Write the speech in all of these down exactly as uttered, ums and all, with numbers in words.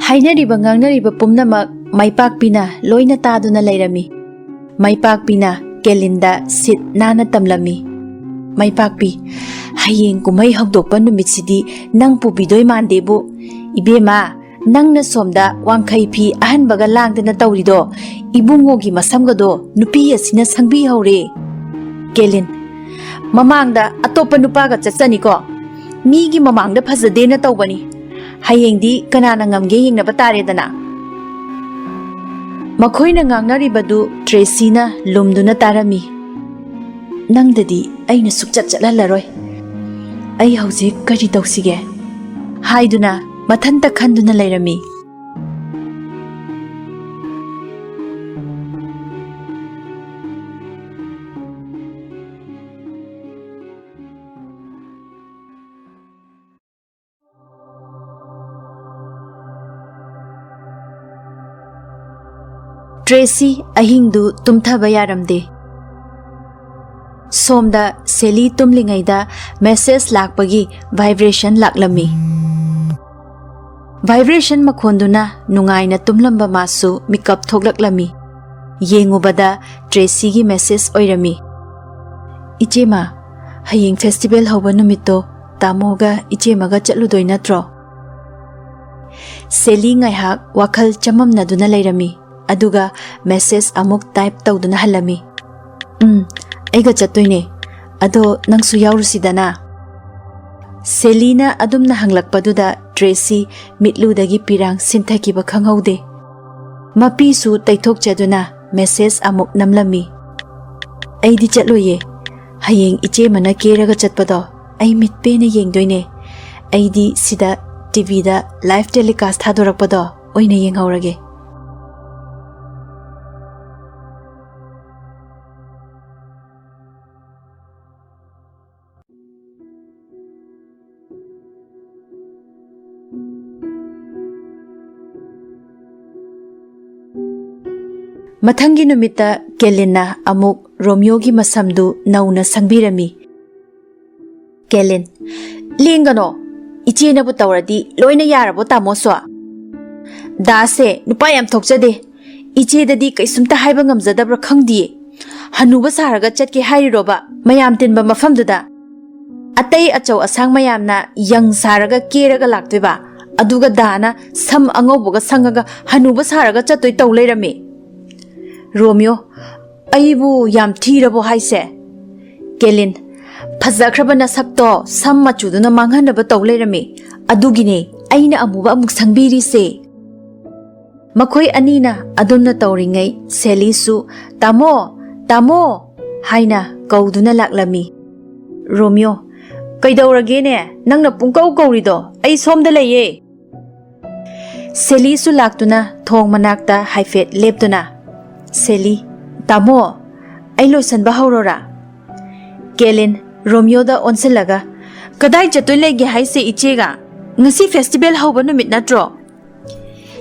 ꯍꯥꯏꯅꯔꯤꯕ ꯉꯥꯡꯅꯔꯤꯕ ꯄꯨꯝꯅꯃꯛ ꯃꯥꯏꯄꯥꯛꯄꯤꯅ ꯂꯣꯏꯅ ꯇꯥꯗꯨꯅ ꯂꯩꯔꯝꯃꯤ꯫ ꯃꯥꯏꯄꯥꯛꯄꯤꯅ ꯀꯦꯂꯤꯟꯗ ꯁꯤꯠ ꯅꯥꯟꯅ ꯇꯝꯂꯝꯃꯤ꯫ ꯃꯥꯏꯄꯥꯛꯄꯤ, "ꯍꯌꯦꯡ ꯀꯨꯝꯍꯩ ꯍꯧꯗꯣꯛꯄ ꯅꯨꯃꯤꯠꯁꯤꯗꯤ ꯅꯪ ꯄꯨꯕꯤꯗꯣꯏ ꯃꯥꯟꯗꯦꯕꯨ꯫ ꯏꯕꯦꯝꯃ, ꯅꯪꯅ ꯁꯣꯝꯗ ꯋꯥꯡꯈꯩ ꯐꯤ ꯑꯍꯟꯕꯒ ꯂꯥꯡꯗꯅ ꯇꯧꯔꯤꯗꯣ, ꯏꯕꯨꯡꯉꯣꯒꯤ ꯃꯁꯝꯒꯗꯣ ꯅꯨꯄꯤ ꯑꯁꯤꯅ ꯁꯪꯕꯤꯍꯧꯔꯦ꯫" ꯀꯦꯂꯤꯟ, "ꯃꯃꯥꯡꯗ ꯑꯇꯣꯞꯄ ꯅꯨꯄꯥꯒ ꯆꯠꯆꯅꯤꯀꯣ꯫ ꯃꯤꯒꯤ ꯃꯃꯥꯡꯗ ꯐꯖꯗꯦꯅ ꯇꯧꯕꯅꯤ꯫ ꯍꯌꯦꯡꯗꯤ ꯀꯅꯥꯅ ꯉꯝꯒꯦ ꯌꯦꯡꯅꯕ ꯇꯥꯔꯦꯗꯅ꯫" ꯃꯈꯣꯏꯅ ꯉꯥꯡꯅꯔꯤꯕꯗꯨ ꯇ꯭ꯔꯦꯁꯤꯅ ꯂꯨꯝꯗꯨꯅ ꯇꯥꯔꯝꯃꯤ꯫ "ꯅꯪꯗꯗꯤ ꯑꯩꯅ ꯁꯨꯛꯆꯠ ꯆꯠꯍꯜꯂꯔꯣꯏ꯫ ꯑꯩ ꯍꯧꯖꯤꯛ ꯀꯔꯤ ꯇꯧꯁꯤꯒꯦ?" ꯍꯥꯏꯗꯨꯅ ꯃꯊꯟꯇ ꯈꯟꯗꯨꯅ ꯂꯩꯔꯝꯃꯤ꯫ ꯇ꯭ꯔꯦꯁꯤ ꯑꯍꯤꯡꯗꯨ ꯇꯨꯝꯊꯕ ꯌꯥꯔꯝꯗꯦ꯫ ꯁꯣꯝꯗ ꯁꯦꯂꯤ ꯇꯨꯝꯂꯤꯉꯩꯗ ꯃꯦꯁꯦꯖ ꯂꯥꯛꯄꯒꯤ ꯚꯥꯏꯕ꯭ꯔꯦꯁꯟ ꯂꯥꯛꯂꯝꯃꯤ꯫ ꯚꯥꯏꯕ꯭ꯔꯦꯁꯟ ꯃꯈꯣꯟꯗꯨꯅ ꯅꯨꯡꯉꯥꯏꯅ ꯇꯨꯝꯂꯝꯕ ꯃꯥꯁꯨ ꯃꯤꯀꯞ ꯊꯣꯛꯂꯛꯂꯝꯃꯤ꯫ ꯌꯦꯡꯉꯨꯕꯗ ꯇ꯭ꯔꯦꯁꯤꯒꯤ ꯃꯦꯁꯦꯖ ꯑꯣꯏꯔꯝꯃꯤ꯫ "ꯏꯆꯦꯃ, ꯍꯌꯦꯡ ꯐꯦꯁꯇꯤꯚꯦꯜ ꯍꯧꯕ ꯅꯨꯃꯤꯠꯇꯣ ꯇꯥꯃꯣꯒ ꯏꯆꯦꯃꯒ ꯆꯠꯂꯨꯗꯣꯏ ꯅꯠꯇ꯭ꯔꯣ?" ꯁꯦꯂꯤ ꯉꯥꯏꯍꯥꯛ ꯋꯥꯈꯜ ꯆꯃꯝꯅꯗꯨꯅ ꯂꯩꯔꯝꯃꯤ, ꯑꯗꯨꯒ ꯃꯦꯁꯦꯖ ꯑꯃꯨꯛ ꯇꯥꯏꯞ ꯇꯧꯗꯨꯅ ꯍꯜꯂꯝꯃꯤ꯫ "ꯎꯝ, ꯑꯩꯒ ꯆꯠꯇꯣꯏꯅꯦ꯫ ꯑꯗꯣ ꯅꯪꯁꯨ ꯌꯥꯎꯔꯨꯁꯤꯗꯅ꯫" ꯁꯦꯂꯤꯅ ꯑꯗꯨꯝꯅ ꯍꯪꯂꯛꯄꯗꯨꯗ ꯇ꯭ꯔꯦꯁꯤ ꯃꯤꯠꯂꯨꯗꯒꯤ ꯄꯤꯔꯥꯡ ꯁꯤꯟꯊꯈꯤꯕ ꯈꯪꯍꯧꯗꯦ꯫ ꯃꯄꯤꯁꯨ ꯇꯩꯊꯣꯛꯆꯗꯨꯅ ꯃꯦꯁꯦꯖ ꯑꯃꯨꯛ ꯅꯝꯂꯝꯃꯤ꯫ "ꯑꯩꯗꯤ ꯆꯠꯂꯣꯏꯌꯦ꯫ ꯍꯌꯦꯡ ꯏꯆꯦꯃꯅ ꯀꯦꯔꯒ ꯆꯠꯄꯗꯣ ꯑꯩ ꯃꯤꯠ ꯄꯦꯟꯅ ꯌꯦꯡꯗꯣꯏꯅꯦ꯫ ꯑꯩꯗꯤ ꯁꯤꯗ ꯇꯤꯚꯤꯗ ꯂꯥꯏꯚ ꯇꯦꯂꯤꯀꯥꯁ ꯊꯥꯗꯣꯔꯛꯄꯗꯣ ꯑꯣꯏꯅ ꯌꯦꯡꯍꯧꯔꯒꯦ꯫" ꯃꯊꯪꯒꯤ ꯅꯨꯃꯤꯠꯇ ꯀꯦꯂꯤꯟꯅ ꯑꯃꯨꯛ ꯔꯣꯃꯤꯌꯣꯒꯤ ꯃꯁꯝꯗꯨ ꯅꯧꯅ ꯁꯪꯕꯤꯔꯝꯃꯤ꯫ ꯀꯦꯂꯤꯟ, "ꯂꯦꯡꯒꯅꯣ꯫ ꯏꯆꯦꯅꯕꯨ ꯇꯧꯔꯗꯤ ꯂꯣꯏꯅ ꯌꯥꯔꯕꯣ, ꯇꯥꯃꯣꯁꯨ?" "ꯗꯥꯁꯦ ꯅꯨꯄꯥ ꯌꯥꯝ ꯊꯣꯛꯆꯗꯦ꯫ ꯏꯆꯦꯗꯗꯤ ꯀꯩꯁꯨꯝꯇ ꯍꯥꯏꯕ ꯉꯝꯖꯗꯕ꯭ꯔꯥ ꯈꯪꯗꯤꯌꯦ꯫ ꯍꯅꯨꯕ ꯁꯥꯔꯒ ꯆꯠꯀꯦ ꯍꯥꯏꯔꯤꯔꯣꯕ ꯃꯌꯥꯝ ꯇꯤꯟꯕ ꯃꯐꯝꯗꯨꯗ? ꯑꯇꯩ ꯑꯆꯧ ꯑꯁꯥꯡ ꯃꯌꯥꯝꯅ ꯌꯪ ꯁꯥꯔꯒ ꯀꯦꯔꯒ ꯂꯥꯛꯇꯣꯏꯕ, ꯑꯗꯨꯒ ꯗꯥꯅ ꯁꯝ ꯑꯉꯧꯕꯒ ꯁꯪꯉꯒ ꯍꯅꯨꯕ ꯁꯥꯔꯒ ꯆꯠꯇꯣꯏ ꯇꯧ ꯂꯩꯔꯝꯃꯤ꯫" ꯔꯣꯃꯤꯌꯣ, "ꯑꯩꯕꯨ ꯌꯥꯝ ꯊꯤꯔꯕꯣ ꯍꯥꯏꯁꯦ?" ꯀꯦꯂꯤꯟ, "ꯐꯖꯈ꯭ꯔꯕ ꯅꯁꯛꯇꯣ ꯁꯝ ꯃꯆꯨꯗꯨꯅ ꯃꯥꯡꯍꯟꯅꯕ ꯇꯧ ꯂꯩꯔꯝꯃꯤ꯫ ꯑꯗꯨꯒꯤꯅꯦ ꯑꯩꯅ ꯑꯃꯨꯕ ꯑꯃꯨꯛ ꯁꯪꯕꯤꯔꯤꯁꯦ꯫" ꯃꯈꯣꯏ ꯑꯅꯤꯅ ꯑꯗꯨꯝꯅ ꯇꯧꯔꯤꯉꯩ ꯁꯦꯂꯤꯁꯨ, "ꯇꯥꯃꯣ, ꯇꯥꯃꯣ" ꯍꯥꯏꯅ ꯀꯧꯗꯨꯅ ꯂꯥꯛꯂꯝꯃꯤ꯫ ꯔꯣꯃꯤꯌꯣ, "ꯀꯩꯗꯧꯔꯒꯦꯅꯦ? ꯅꯪꯅ ꯄꯨꯡꯀꯧ ꯀꯧꯔꯤꯗꯣ? ꯑꯩ ꯁꯣꯝꯗ ꯂꯩꯌꯦ꯫" ꯁꯦꯂꯤꯁꯨ ꯂꯥꯛꯇꯨꯅ ꯊꯣꯡ ꯃꯅꯥꯛꯇ ꯍꯥꯏꯐꯦꯠ ꯂꯦꯞꯇꯨꯅ, "ꯁꯦꯂꯤ, ꯇꯥꯃꯣ, ꯑꯩ ꯂꯣꯏꯁꯟꯕ ꯍꯧꯔꯣꯔꯥ?" ꯀꯦꯂꯤꯟ, ꯔꯣꯃꯤꯌꯣꯗ ꯑꯣꯟꯁꯤꯜꯂꯒ, "ꯀꯗꯥꯏ ꯆꯠꯇꯣꯏ ꯂꯩꯒꯦ ꯍꯥꯏꯁꯦ ꯏꯆꯦꯒ? ꯉꯁꯤ ꯐꯦꯁꯇꯤꯚꯦꯜ ꯍꯧꯕ ꯅꯨꯃꯤꯠ ꯅꯠꯇ꯭ꯔꯣ?"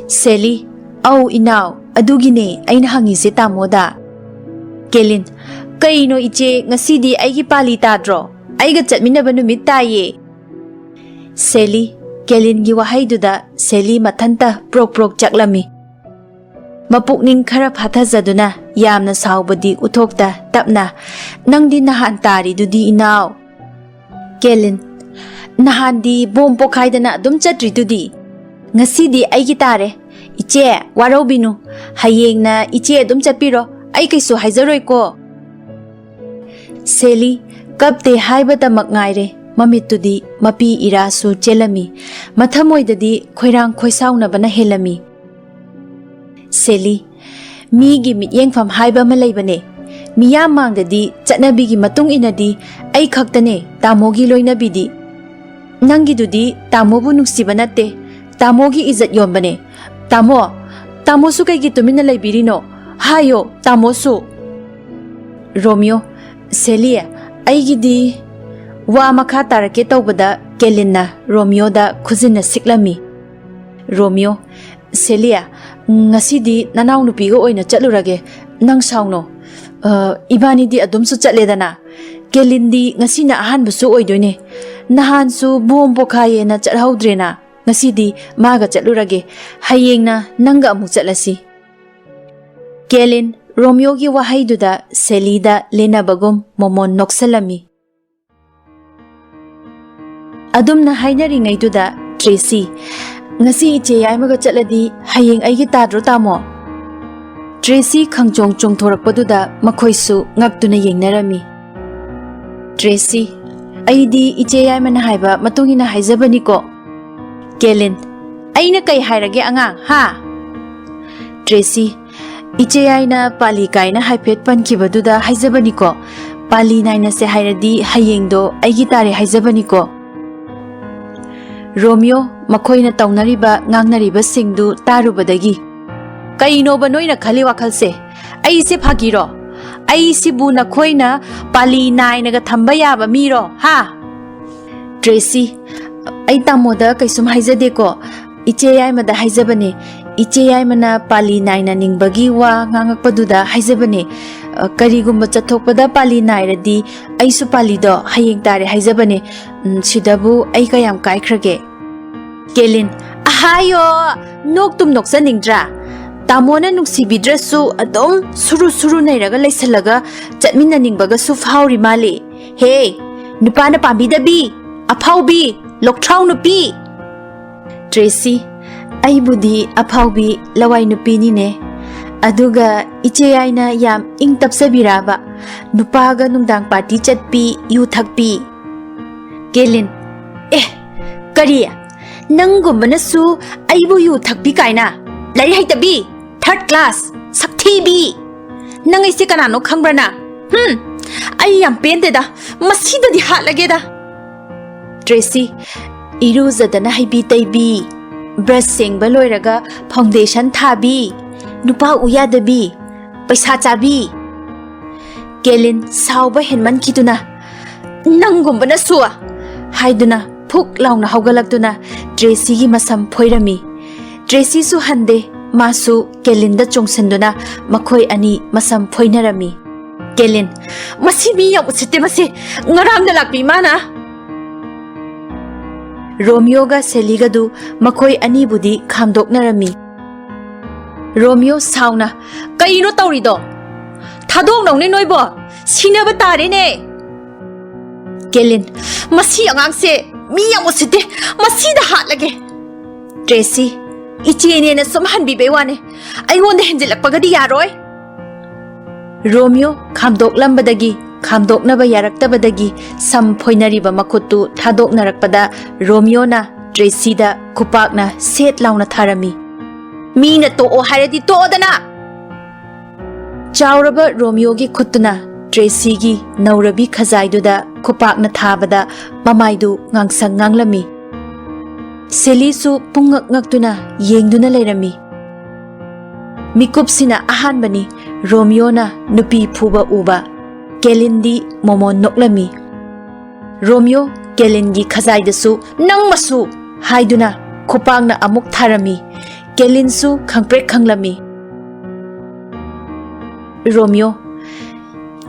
ꯁꯦꯂꯤ, "ꯑꯧ ꯏꯅꯥꯎ, ꯑꯗꯨꯒꯤꯅꯦ ꯑꯩꯅ ꯍꯪꯉꯤꯁꯦ ꯇꯥꯃꯣꯗ꯫" ꯀꯦꯂꯤꯟ, "ꯀꯩꯅꯣ ꯏꯆꯦ, ꯉꯁꯤꯗꯤ ꯑꯩꯒꯤ ꯄꯥꯂꯤ ꯇꯥꯗ꯭ꯔꯣ? ꯑꯩꯒ ꯆꯠꯃꯤꯟꯅꯕ ꯅꯨꯃꯤꯠ ꯇꯥꯏꯌꯦ꯫" ꯁꯦꯂꯤ, ꯀꯦꯂꯤꯟꯒꯤ ꯋꯥꯍꯩꯗꯨꯗ ꯁꯦꯂꯤ ꯃꯊꯟꯇ ꯄ꯭ꯔꯣꯛ ꯄ꯭ꯔꯣꯛ ꯆꯥꯛꯂꯝꯃꯤ꯫ ꯃꯄꯨꯛꯅꯤꯡ ꯈꯔ ꯐꯥꯊꯖꯗꯨꯅ ꯌꯥꯝꯅ ꯁꯥꯎꯕꯗꯤ ꯎꯠꯊꯣꯛꯇ ꯇꯞꯅ, "ꯅꯪꯗꯤ ꯅꯍꯥꯟ ꯇꯥꯔꯤꯗꯨꯗꯤ ꯏꯅꯥꯎ꯫" ꯀꯦꯂꯤꯟ, "ꯅꯍꯥꯟꯗꯤ ꯕꯣꯝ ꯄꯣꯈꯥꯏꯗꯅ ꯑꯗꯨꯝ ꯆꯠꯇ꯭ꯔꯤꯗꯨꯗꯤ꯫ ꯉꯁꯤꯗꯤ ꯑꯩꯒꯤ ꯇꯥꯔꯦ꯫ ꯏꯆꯦ, ꯋꯥꯔꯧꯕꯤꯅꯨ꯫ ꯍꯌꯦꯡꯅ ꯏꯆꯦ ꯑꯗꯨꯝ ꯆꯠꯄꯤꯔꯣ꯫ ꯑꯩ ꯀꯩꯁꯨ ꯍꯥꯏꯖꯔꯣꯏꯀꯣ꯫" ꯁꯦꯂꯤ ꯀꯞꯇꯦ ꯍꯥꯏꯕꯇꯃꯛ ꯉꯥꯏꯔꯦ, ꯃꯃꯤꯠꯇꯨꯗꯤ ꯃꯄꯤ ꯏꯔꯥꯁꯨ ꯆꯦꯜꯂꯝꯃꯤ꯫ ꯃꯊꯃꯣꯏꯗꯗꯤ ꯈꯣꯏꯔꯥꯡ ꯈꯣꯏꯁꯥꯎꯅꯕꯅ ꯍꯦꯜꯂꯝꯃꯤ꯫ ꯁꯦꯂꯤ, "ꯃꯤꯒꯤ ꯃꯤꯠꯌꯦꯡꯐꯝ ꯍꯥꯏꯕ ꯑꯃ ꯂꯩꯕꯅꯦ꯫ ꯃꯤꯌꯥꯝ ꯃꯥꯡꯗꯗꯤ ꯆꯠꯅꯕꯤꯒꯤ ꯃꯇꯨꯡ ꯏꯟꯅꯗꯤ ꯑꯩ ꯈꯛꯇꯅꯦ ꯇꯥꯃꯣꯒꯤ ꯂꯣꯏꯅꯕꯤꯗꯤ꯫ ꯅꯪꯒꯤꯗꯨꯗꯤ ꯇꯥꯃꯣꯕꯨ ꯅꯨꯡꯁꯤꯕ ꯅꯠꯇꯦ, ꯇꯥꯃꯣꯒꯤ ꯏꯖꯠ ꯌꯣꯟꯕꯅꯦ꯫ ꯇꯥꯃꯣ, ꯇꯥꯃꯣꯁꯨ ꯀꯩꯒꯤ ꯇꯨꯃꯤꯟꯅ ꯂꯩꯕꯤꯔꯤꯅꯣ? ꯍꯥꯏꯌꯣ, ꯇꯥꯃꯣꯁꯨ꯫" ꯔꯣꯃꯤꯌꯣ, "ꯁꯦꯂꯤ, ꯑꯩꯒꯤꯗꯤ꯫" ꯋꯥ ꯃꯈꯥ ꯇꯥꯔꯛꯀꯦ ꯇꯧꯕꯗ ꯀꯦꯂꯤꯟꯅ ꯔꯣꯃꯤꯌꯣꯗ ꯈꯨꯖꯤꯟꯅ ꯁꯤꯛꯂꯝꯃꯤ꯫ ꯔꯣꯃꯤꯌꯣ, "ꯁꯦꯂꯤ, ꯉꯁꯤꯗꯤ ꯅꯅꯥꯎꯅꯨꯄꯤꯒ ꯑꯣꯏꯅ ꯆꯠꯂꯨꯔꯒꯦ꯫ ꯅꯪ ꯁꯥꯎꯅꯣ꯫ ꯑ, ꯏꯕꯥꯅꯤꯗꯤ ꯑꯗꯨꯝꯁꯨ ꯆꯠꯂꯦꯗꯅ꯫ ꯀꯦꯂꯤꯟꯗꯤ ꯉꯁꯤꯅ ꯑꯍꯥꯟꯕꯁꯨ ꯑꯣꯏꯗꯣꯏꯅꯦ꯫ ꯅꯍꯥꯟꯁꯨ ꯕꯣꯝ ꯄꯣꯈꯥꯏꯌꯦꯅ ꯆꯠꯍꯧꯗ꯭ꯔꯦꯅ꯫ ꯉꯁꯤꯗꯤ ꯃꯥꯒ ꯆꯠꯂꯨꯔꯒꯦ꯫ ꯍꯌꯦꯡꯅ ꯅꯪꯒ ꯑꯃꯨꯛ ꯆꯠꯂꯁꯤ꯫ ꯀꯦꯂꯤꯟ ꯔꯣꯃꯤꯌꯣꯒꯤ ꯋꯥꯍꯩꯗꯨꯗ ꯁꯦꯂꯤꯗ ꯂꯦꯟꯅꯕꯒꯨꯝ ꯃꯣꯃꯣꯟ ꯅꯣꯛꯁꯜꯂꯝꯃꯤ꯫ ꯑꯗꯨꯝꯅ ꯍꯥꯏꯅꯔꯤꯉꯩꯗꯨꯗ ꯇ꯭ꯔꯦꯁꯤ, "ꯉꯁꯤ ꯏꯆꯦ ꯌꯥꯏꯃꯒ ꯆꯠꯂꯗꯤ ꯍꯌꯦꯡ ꯑꯩꯒꯤ ꯇꯥꯗ꯭ꯔꯣ, ꯇꯥꯃꯣ?" ꯇ꯭ꯔꯦꯁꯤ ꯈꯪꯆꯣꯡ ꯆꯣꯡꯊꯣꯔꯛꯄꯗꯨꯗ ꯃꯈꯣꯏꯁꯨ ꯉꯛꯇꯨꯅ ꯌꯦꯡꯅꯔꯝꯃꯤ꯫ ꯇ꯭ꯔꯦꯁꯤ, "ꯑꯩꯗꯤ ꯏꯆꯦ ꯌꯥꯏꯃꯅ ꯍꯥꯏꯕ ꯃꯇꯨꯡ ꯏꯟꯅ ꯍꯥꯏꯖꯕꯅꯤꯀꯣ꯫" ꯀꯦꯂꯤꯟ, "ꯑꯩꯅ ꯀꯩ ꯍꯥꯏꯔꯒꯦ ꯑꯉꯥꯡ, ꯍꯥ?" ꯇ꯭ꯔꯦꯁꯤ, "ꯏꯆꯦ ꯌꯥꯏꯅ ꯄꯥꯂꯤ ꯀꯥꯏꯅ ꯍꯥꯏꯐꯦꯠ ꯄꯟꯈꯤꯕꯗꯨꯗ ꯍꯥꯏꯖꯕꯅꯤꯀꯣ꯫ ꯄꯥꯂꯤ ꯅꯥꯏꯅꯁꯦ ꯍꯥꯏꯔꯗꯤ ꯍꯌꯦꯡꯗꯣ ꯑꯩꯒꯤ ꯇꯥꯔꯦ ꯍꯥꯏꯖꯕꯅꯤꯀꯣ꯫" ꯔꯣꯃꯤꯌꯣ ꯃꯈꯣꯏꯅ ꯇꯧꯅꯔꯤꯕ ꯉꯥꯡꯅꯔꯤꯕꯁꯤꯡꯗꯨ ꯇꯥꯔꯨꯕꯗꯒꯤ, "ꯀꯩꯅꯣꯕ ꯅꯣꯏꯅ ꯈꯜꯂꯤ ꯋꯥꯈꯜꯁꯦ? ꯑꯩꯁꯦ ꯐꯥꯒꯤꯔꯣ? ꯑꯩꯁꯤꯕꯨ ꯅꯈꯣꯏꯅ ꯄꯥꯂꯤ ꯅꯥꯏꯅꯒ ꯊꯝꯕ ꯌꯥꯕ ꯃꯤꯔꯣ, ꯍꯥ?" ꯇ꯭ꯔꯦꯁꯤ, "ꯑꯩ ꯇꯥꯃꯣꯗ ꯀꯩꯁꯨꯝ ꯍꯥꯏꯖꯗꯦꯀꯣ꯫ ꯏꯆꯦ ꯌꯥꯏꯃꯗ ꯍꯥꯏꯖꯕꯅꯦ꯫ ꯏꯆꯦ ꯌꯥꯏꯃꯅ ꯄꯥꯂꯤ ꯅꯥꯏꯅ ꯅꯤꯡꯕꯒꯤ ꯋꯥ ꯉꯥꯡꯉꯛꯄꯗꯨꯗ ꯍꯥꯏꯖꯕꯅꯦ꯫ ꯑ, ꯀꯔꯤꯒꯨꯝꯕ ꯆꯠꯊꯣꯛꯄꯗ ꯄꯥꯂꯤ ꯅꯥꯏꯔꯗꯤ ꯑꯩꯁꯨ ꯄꯥꯂꯤꯗꯣ ꯍꯌꯦꯡ ꯇꯥꯔꯦ ꯍꯥꯏꯖꯕꯅꯦ꯫ ꯎꯝ, ꯁꯤꯗꯕꯨ ꯑꯩ ꯀꯌꯥꯝ ꯀꯥꯏꯈ꯭ꯔꯒꯦ?" ꯀꯦꯂꯤꯟ, "ꯑꯍꯥꯌꯣ, ꯅꯣꯛꯇꯨꯝ ꯅꯣꯛꯆꯅꯤꯡꯗ꯭ꯔꯥ? ꯇꯥꯃꯣꯅ ꯅꯨꯡꯁꯤꯕꯤꯗ꯭ꯔꯁꯨ ꯑꯗꯨꯝ ꯁꯨꯔꯨ ꯁꯨꯔꯨ ꯅꯩꯔꯒ ꯂꯩꯁꯜꯂꯒ ꯆꯠꯃꯤꯟꯅꯅꯤꯡꯕꯒꯁꯨ ꯐꯥꯎꯔꯤ ꯃꯥꯜꯂꯤ꯫ ꯍꯦ, ꯅꯨꯄꯥꯅ ꯄꯥꯝꯕꯤꯗꯕꯤ, ꯑꯐꯥꯎꯕꯤ, ꯂꯣꯛꯊ꯭ꯔꯥꯎ ꯅꯨꯄꯤ!" ꯇ꯭ꯔꯦꯁꯤ, "ꯑꯩꯕꯨꯗꯤ ꯑꯐꯥꯎꯕꯤ ꯂꯋꯥꯏ ꯅꯨꯄꯤꯅꯤꯅꯦ꯫ ꯑꯗꯨꯒ ꯏꯆꯦ ꯌꯥꯏꯅ ꯌꯥꯝ ꯏꯪ ꯇꯞꯆꯕꯤꯔꯕ, ꯅꯨꯄꯥꯒ ꯅꯨꯡꯗꯥꯡ ꯄꯥꯔꯇꯤ ꯆꯠꯄꯤ, ꯌꯨ ꯊꯛꯄꯤ?" ꯀꯦꯂꯤꯟ, "ꯑꯦ, ꯀꯔꯤ? ꯅꯪꯒꯨꯝꯕꯅꯁꯨ ꯑꯩꯕꯨ ꯌꯨ ꯊꯛꯄꯤ ꯀꯥꯏꯅ? ꯂꯥꯏꯔꯤꯛ ꯍꯩꯇꯕꯤ, ꯊꯥꯔꯗ ꯀ꯭ꯂꯥꯁ, ꯁꯛꯊꯤꯕꯤ! ꯅꯪ ꯑꯩꯁꯦ ꯀꯅꯥꯅꯣ ꯈꯪꯕ꯭ꯔꯥ ꯅꯪ? ꯍꯨꯝ, ꯑꯩ ꯌꯥꯝ ꯄꯦꯟꯗꯦꯗ, ꯃꯁꯤꯗꯗꯤ ꯍꯥꯠꯂꯒꯦꯗ!" ꯇ꯭ꯔꯦꯁꯤ, ꯏꯔꯨꯖꯗꯅ ꯍꯩꯕꯤ ꯇꯩꯕꯤ, ꯕ꯭ꯔꯁ ꯁꯦꯡꯕ ꯂꯣꯏꯔꯒ ꯐꯥꯎꯟꯗꯦꯁꯟ ꯊꯥꯕꯤ, ꯅꯨꯄꯥ ꯎ ꯌꯥꯗꯕꯤ, ꯄꯩꯁꯥ ꯆꯥꯕꯤ꯫ ꯀꯦꯂꯤꯟ ꯁꯥꯎꯕ ꯍꯦꯟꯃꯟꯈꯤꯗꯨꯅ, "ꯅꯪꯒꯨꯝꯕꯅꯁꯨ!" ꯍꯥꯏꯗꯨꯅ ꯐꯨꯛ ꯂꯥꯎꯅ ꯍꯧꯒꯠꯂꯛꯇꯨꯅ ꯇ꯭ꯔꯦꯁꯤꯒꯤ ꯃꯁꯝ ꯐꯣꯏꯔꯝꯃꯤ꯫ ꯇ꯭ꯔꯦꯁꯤꯁꯨ ꯍꯟꯗꯦ, ꯃꯥꯁꯨ ꯀꯦꯂꯤꯟꯗ ꯆꯣꯡꯁꯤꯟꯗꯨꯅ ꯃꯈꯣꯏ ꯑꯅꯤ ꯃꯁꯝ ꯐꯣꯏꯅꯔꯝꯃꯤ꯫ ꯀꯦꯂꯤꯟ, "ꯃꯁꯤ ꯃꯤ ꯌꯥꯝ ꯎꯁꯤꯠꯇꯦ, ꯃꯁꯤ ꯉꯔꯥꯡꯗ ꯂꯥꯛꯄꯤ ꯃꯥꯅ!" ꯔꯣꯃꯤꯌꯣꯒ ꯁꯦꯂꯤꯒꯗꯨ ꯃꯈꯣꯏ ꯑꯅꯤꯕꯨꯗꯤ ꯈꯥꯝꯗꯣꯛꯅꯔꯝꯃꯤ꯫ ꯔꯣꯃꯤꯌꯣ ꯁꯥꯎꯅ, "ꯀꯩꯅꯣ ꯇꯧꯔꯤꯗꯣ? ꯊꯥꯗꯣꯛꯅꯧꯅꯦ ꯅꯣꯏꯕꯣ! ꯁꯤꯅꯕ ꯇꯥꯔꯦꯅꯦ!" ꯀꯦꯂꯤꯟ, "ꯃꯁꯤ ꯑꯉꯥꯡꯁꯦ ꯃꯤ ꯌꯥꯝ ꯎꯁꯤꯠꯇꯦ꯫ ꯃꯁꯤꯗ ꯍꯥꯠꯂꯒꯦ!" ꯇ꯭ꯔꯦꯁꯤ, "ꯏꯆꯦꯅꯦꯅ ꯁꯨꯝ ꯍꯟꯕꯤꯕꯩ ꯋꯥꯅꯦ꯫ ꯑꯩꯉꯣꯟꯗ ꯍꯦꯟꯖꯤꯜꯂꯛꯄꯒꯗꯤ ꯌꯥꯔꯣꯏ!" ꯔꯣꯃꯤꯌꯣ ꯈꯥꯝꯗꯣꯛꯂꯝꯕꯗꯒꯤ, ꯈꯥꯝꯗꯣꯛꯅꯕ ꯌꯥꯔꯛꯇꯕꯗꯒꯤ ꯁꯝ ꯐꯣꯏꯅꯔꯤꯕ ꯃꯈꯨꯠꯇꯨ ꯊꯥꯗꯣꯛꯅꯔꯛꯄꯗ ꯔꯣꯃꯤꯌꯣꯅ ꯇ꯭ꯔꯦꯁꯤꯗ ꯈꯨꯄꯥꯛꯅ ꯁꯦꯠ ꯂꯥꯎꯅ ꯊꯥꯔꯝꯃꯤ꯫ "ꯃꯤꯅ ꯇꯣꯛꯑꯣ ꯍꯥꯏꯔꯗꯤ ꯇꯣꯛꯑꯣꯗꯅ!" ꯆꯥꯎꯔꯕ ꯔꯣꯃꯤꯌꯣꯒꯤ ꯈꯨꯠꯇꯨꯅ ꯇ꯭ꯔꯦꯁꯤꯒꯤ ꯅꯧꯔꯕꯤ ꯈꯖꯥꯏꯗꯨꯗ ꯈꯨꯄꯥꯛꯅ ꯊꯥꯕꯗ ꯃꯃꯥꯏꯗꯨ ꯉꯥꯡꯁꯪ ꯉꯥꯡꯂꯝꯃꯤ꯫ ꯁꯦꯂꯤꯁꯨ ꯄꯨꯡꯉꯛ ꯉꯛꯇꯨꯅ ꯌꯦꯡꯗꯨꯅ ꯂꯩꯔꯝꯃꯤ꯫ ꯃꯤꯀꯨꯞꯁꯤꯅ ꯑꯍꯥꯟꯕꯅꯤ ꯔꯣꯃꯤꯌꯣꯅ ꯅꯨꯄꯤ ꯐꯨꯕ ꯎꯕ꯫ ꯀꯦꯂꯤꯟꯗꯤ ꯃꯣꯃꯣꯟ ꯅꯣꯛꯂꯝꯃꯤ꯫ ꯔꯣꯃꯤꯌꯣ ꯀꯦꯂꯤꯟꯒꯤ ꯈꯖꯥꯏꯗꯁꯨ, "ꯅꯪ ꯃꯁꯨ!" ꯍꯥꯏꯗꯨꯅ ꯈꯨꯄꯥꯛꯅ ꯑꯃꯨꯛ ꯊꯥꯔꯝꯃꯤ꯫ ꯀꯦꯂꯤꯟꯁꯨ ꯈꯪꯄ꯭ꯔꯦꯛ ꯈꯪꯂꯝꯃꯤ꯫ ꯔꯣꯃꯤꯌꯣ,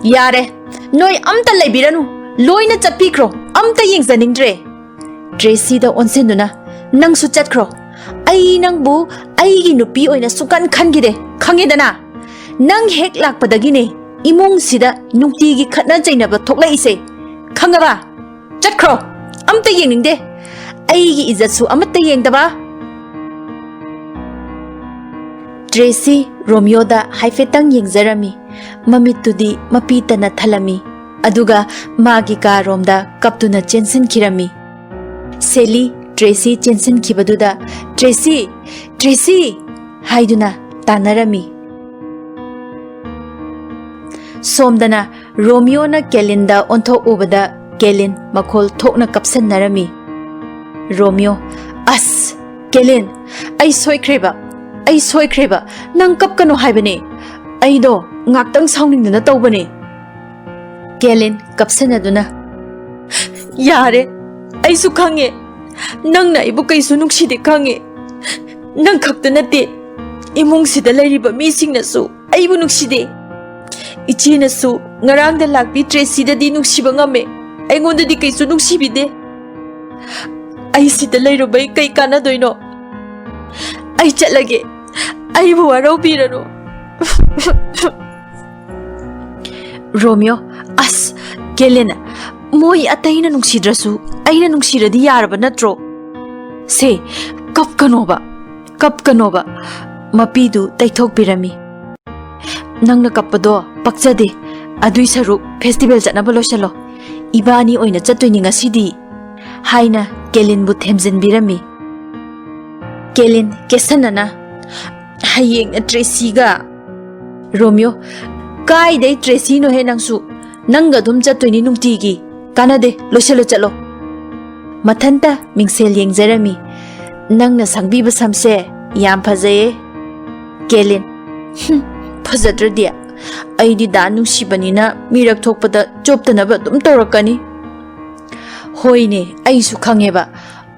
"ꯌꯥꯔꯦ, ꯅꯣꯏ ꯑꯝꯇ ꯂꯩꯕꯤꯔꯅꯨ, ꯂꯣꯏꯅ ꯆꯠꯄꯤꯈ꯭ꯔꯣ, ꯑꯝꯇ ꯌꯦꯡꯖꯅꯤꯡꯗ꯭ꯔꯦ!" ꯇ꯭ꯔꯦꯁꯤꯗ ꯑꯣꯟꯁꯤꯟꯗꯨꯅ, "ꯅꯪꯁꯨ ꯆꯠꯈ꯭ꯔꯣ꯫ ꯑꯩ ꯅꯪꯕꯨ ꯑꯩꯒꯤ ꯅꯨꯄꯤ ꯑꯣꯏꯅ ꯁꯨꯡꯈꯟ ꯈꯟꯈꯤꯗꯦ, ꯈꯪꯉꯦꯗꯅ? ꯅꯪ ꯍꯦꯛ ꯂꯥꯛꯄꯗꯒꯤꯅꯦ ꯏꯃꯨꯡꯁꯤꯗ ꯅꯨꯡꯇꯤꯒꯤ ꯈꯠꯅ ꯆꯩꯅꯕ ꯊꯣꯛꯂꯛꯏꯁꯦ, ꯈꯪꯉꯕ? ꯆꯠꯈ꯭ꯔꯣ, ꯑꯝꯇ ꯌꯦꯡꯅꯤꯡꯗꯦ꯫ ꯑꯩꯒꯤ ꯏꯖꯠꯁꯨ ꯑꯃꯠꯇ ꯌꯦꯡꯗꯕ!" ꯇ꯭ꯔꯦꯁꯤ ꯔꯣꯃꯤꯌꯣꯗ ꯍꯥꯏꯐꯦꯠꯇꯪ ꯌꯦꯡꯖꯔꯝꯃꯤ꯫ ꯃꯃꯤꯠꯇꯨꯗꯤ ꯃꯄꯤ ꯇꯅ ꯊꯜꯂꯝꯃꯤ꯫ ꯑꯗꯨꯒ ꯃꯥꯒꯤ ꯀꯥꯔꯣꯝꯗ ꯀꯞꯇꯨꯅ ꯆꯦꯟꯁꯤꯟꯈꯤꯔꯝꯃꯤ꯫ ꯁꯦꯂꯤ ꯇ꯭ꯔꯦꯁꯤ ꯆꯦꯟꯁꯤꯟꯈꯤꯕꯗꯨꯗ, "ꯇ꯭ꯔꯦꯁꯤ! ꯇ꯭ꯔꯦꯁꯤ!" ꯍꯥꯏꯗꯨꯅ ꯇꯥꯟꯅꯔꯝꯃꯤ꯫ ꯁꯣꯝꯗꯅ ꯔꯣꯃꯤꯌꯣꯅ ꯀꯦꯂꯤꯟꯗ ꯑꯣꯟꯊꯣꯛꯎꯕꯗ ꯀꯦꯂꯤꯟ ꯃꯈꯣꯜ ꯊꯣꯛꯅ ꯀꯞꯁꯟꯅꯔꯝꯃꯤ꯫ ꯔꯣꯃꯤꯌꯣ, "ꯑꯁ! ꯀꯦꯂꯤꯟ, ꯑꯩ ꯁꯣꯏꯈ꯭ꯔꯦꯕ, ꯑꯩ ꯁꯣꯏꯈ꯭ꯔꯦꯕ꯫ ꯅꯪ ꯀꯞꯀꯅꯨ ꯍꯥꯏꯕꯅꯦ꯫ ꯑꯩꯗꯣ ꯉꯥꯛꯇꯪ ꯁꯥꯎꯅꯤꯡꯗꯅ ꯇꯧꯕꯅꯦ꯫" ꯀꯦꯂꯤꯟ ꯀꯞꯁꯟꯅꯗꯨꯅ, "ꯌꯥꯔꯦ, ꯑꯩꯁꯨ ꯈꯪꯉꯦ꯫ ꯅꯪꯅ ꯑꯩꯕꯨ ꯀꯩꯁꯨ ꯅꯨꯡꯁꯤꯗꯦ ꯈꯪꯉꯦ꯫ ꯅꯪ ꯈꯛꯇ ꯅꯠꯇꯦ, ꯏꯃꯨꯡꯁꯤꯗ ꯂꯩꯔꯤꯕ ꯃꯤꯁꯤꯡꯅꯁꯨ ꯑꯩꯕꯨ ꯅꯨꯡꯁꯤꯗꯦ꯫ ꯏꯆꯦꯅꯁꯨ ꯉꯔꯥꯡꯗ ꯂꯥꯛꯄꯤ ꯇ꯭ꯔꯦꯁꯤꯗꯗꯤ ꯅꯨꯡꯁꯤꯕ ꯉꯝꯃꯦ, ꯑꯩꯉꯣꯟꯗꯗꯤ ꯀꯩꯁꯨ ꯅꯨꯡꯁꯤꯕꯤꯗꯦ꯫ ꯑꯩ ꯁꯤꯗ ꯂꯩꯔꯨꯕꯩ ꯀꯩ ꯀꯥꯟꯅꯗꯣꯏꯅꯣ? ꯑꯩ ꯆꯠꯂꯒꯦ꯫ ꯑꯩꯕꯨ ꯋꯥꯔꯧꯕꯤꯔꯅꯨ꯫ ꯔꯣꯃꯤꯌꯣ, ꯑꯁ, ꯀꯦꯂꯤꯟ, ꯃꯣꯏ ꯑꯇꯩꯅ ꯅꯨꯡꯁꯤꯗ꯭ꯔꯁꯨ ꯑꯩꯅ ꯅꯨꯡꯁꯤꯔꯗꯤ ꯌꯥꯔꯕ ꯅꯠꯇ꯭ꯔꯣ? ꯁꯦ, ꯀꯞꯀꯅꯣꯕ, ꯀꯞꯀꯅꯣꯕ꯫ ꯃꯄꯤꯗꯨ ꯇꯩꯊꯣꯛꯄꯤꯔꯝꯃꯤ꯫ "ꯅꯪꯅ ꯀꯞꯄꯗꯣ ꯄꯛꯆꯗꯦ꯫ ꯑꯗꯨꯏ ꯁꯔꯨꯛ ꯐꯦꯁꯇꯤꯚꯦꯜ ꯆꯠꯅꯕ ꯂꯣꯏꯁꯤꯜꯂꯣ꯫ ꯏꯕꯥꯅꯤ ꯑꯣꯏꯅ ꯆꯠꯇꯣꯏꯅꯤ ꯉꯁꯤꯗꯤ", ꯍꯥꯏꯅ ꯀꯦꯂꯤꯟꯕꯨ ꯊꯦꯝꯖꯤꯟꯕꯤꯔꯝꯃꯤ꯫ ꯀꯦꯂꯤꯟ ꯀꯦꯁꯟꯅꯅ, "ꯍꯌꯦꯡꯅ ꯇ꯭ꯔꯦꯁꯤꯒ"꯫ ꯔꯣꯃꯤꯌꯣ, "ꯀꯥꯏꯗꯩ ꯇ꯭ꯔꯦꯁꯤꯅꯣꯍꯦ ꯅꯪꯁꯨ? ꯅꯪꯒ ꯑꯗꯨꯝ ꯆꯠꯇꯣꯏꯅꯤ ꯅꯨꯡꯇꯤꯒꯤ꯫ ꯀꯥꯟꯅꯗꯦ, ꯂꯣꯏꯁꯤꯜꯂꯣ ꯆꯠꯂꯣ"꯫ ꯃꯊꯟꯇ ꯃꯤꯡꯁꯦꯜ ꯌꯦꯡꯖꯔꯝꯃꯤ꯫ "ꯅꯪꯅ ꯁꯪꯕꯤꯕ ꯁꯝꯁꯦ ꯌꯥꯝ ꯐꯖꯩꯌꯦ"꯫ ꯀꯦꯂꯤꯟ, "ꯍꯨꯝ, ꯐꯖꯗ꯭ꯔꯗꯤ? ꯑꯩꯗꯤ ꯗꯥ ꯅꯨꯡꯁꯤꯕꯅꯤꯅ ꯃꯤꯔꯛ ꯊꯣꯛꯄꯗ ꯆꯣꯞꯇꯅꯕ ꯑꯗꯨꯝ ꯇꯧꯔꯛꯀꯅꯤ"꯫ "ꯍꯣꯏꯅꯦ, ꯑꯩꯁꯨ ꯈꯪꯉꯦꯕ꯫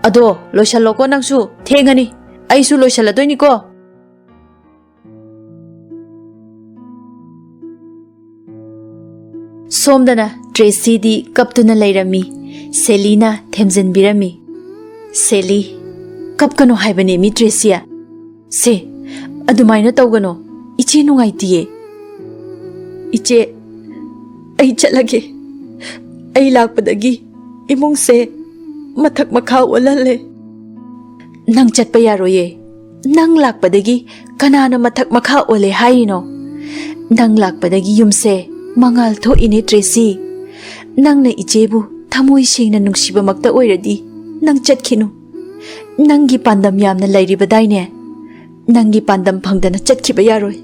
ꯑꯗꯣ ꯂꯣꯏꯁꯜꯂꯣꯀꯣ ꯅꯪꯁꯨ, ꯊꯦꯡꯉꯅꯤ꯫ ꯑꯩꯁꯨ ꯂꯣꯏꯁꯜꯂꯗꯣꯏꯅꯤꯀꯣ"꯫ ꯁꯣꯝꯗꯅ ꯇ꯭ꯔꯦꯁꯤꯗꯤ ꯀꯞꯇꯨꯅ ꯂꯩꯔꯝꯃꯤ꯫ ꯁꯦꯂꯤꯅ ꯊꯦꯝꯖꯤꯟꯕꯤꯔꯝꯃꯤ꯫ "ꯁꯦꯂꯤ, ꯀꯞꯀꯅꯨ ꯍꯥꯏꯕꯅꯦ ꯃꯤ ꯇ꯭ꯔꯦꯁꯤ꯫ ꯁꯦ, ꯑꯗꯨꯃꯥꯏꯅ ꯇꯧꯒꯅꯣ꯫ ꯏꯆꯦ ꯅꯨꯡꯉꯥꯏꯇꯤꯌꯦ"꯫ "ꯏꯆꯦ, ꯑꯩ ꯆꯠꯂꯒꯦ꯫ ꯑꯩ ꯂꯥꯛꯄꯗꯒꯤ ꯏꯃꯨꯡꯁꯦ ꯃꯊꯛ ꯃꯈꯥ ꯑꯣꯜꯍꯜꯂꯦ"꯫ "ꯅꯪ ꯆꯠꯄ ꯌꯥꯔꯣꯏꯌꯦ꯫ ꯅꯪ ꯂꯥꯛꯄꯗꯒꯤ ꯀꯅꯥꯅ ꯃꯊꯛ ꯃꯈꯥ ꯑꯣꯜꯂꯦ ꯍꯥꯏꯔꯤꯅꯣ? ꯅꯪ ꯂꯥꯛꯄꯗꯒꯤ ꯌꯨꯝꯁꯦ ꯃꯉꯥꯜ ꯊꯣꯛꯏꯅꯦ ꯇ꯭ꯔꯦꯁꯤ꯫ ꯅꯪꯅ ꯏꯆꯦꯕꯨ ꯊꯃꯣꯏ ꯁꯦꯡꯅ ꯅꯨꯡꯁꯤꯕꯃꯛꯇ ꯑꯣꯏꯔꯗꯤ ꯅꯪ ꯆꯠꯈꯤꯅꯨ꯫ ꯅꯪꯒꯤ ꯄꯥꯟꯗꯝ ꯌꯥꯝꯅ ꯂꯩꯔꯤꯕꯗꯥꯏꯅꯦ? ꯅꯪꯒꯤ ꯄꯥꯟꯗꯝ ꯐꯪꯗꯅ ꯆꯠꯈꯤꯕ ꯌꯥꯔꯣꯏ"꯫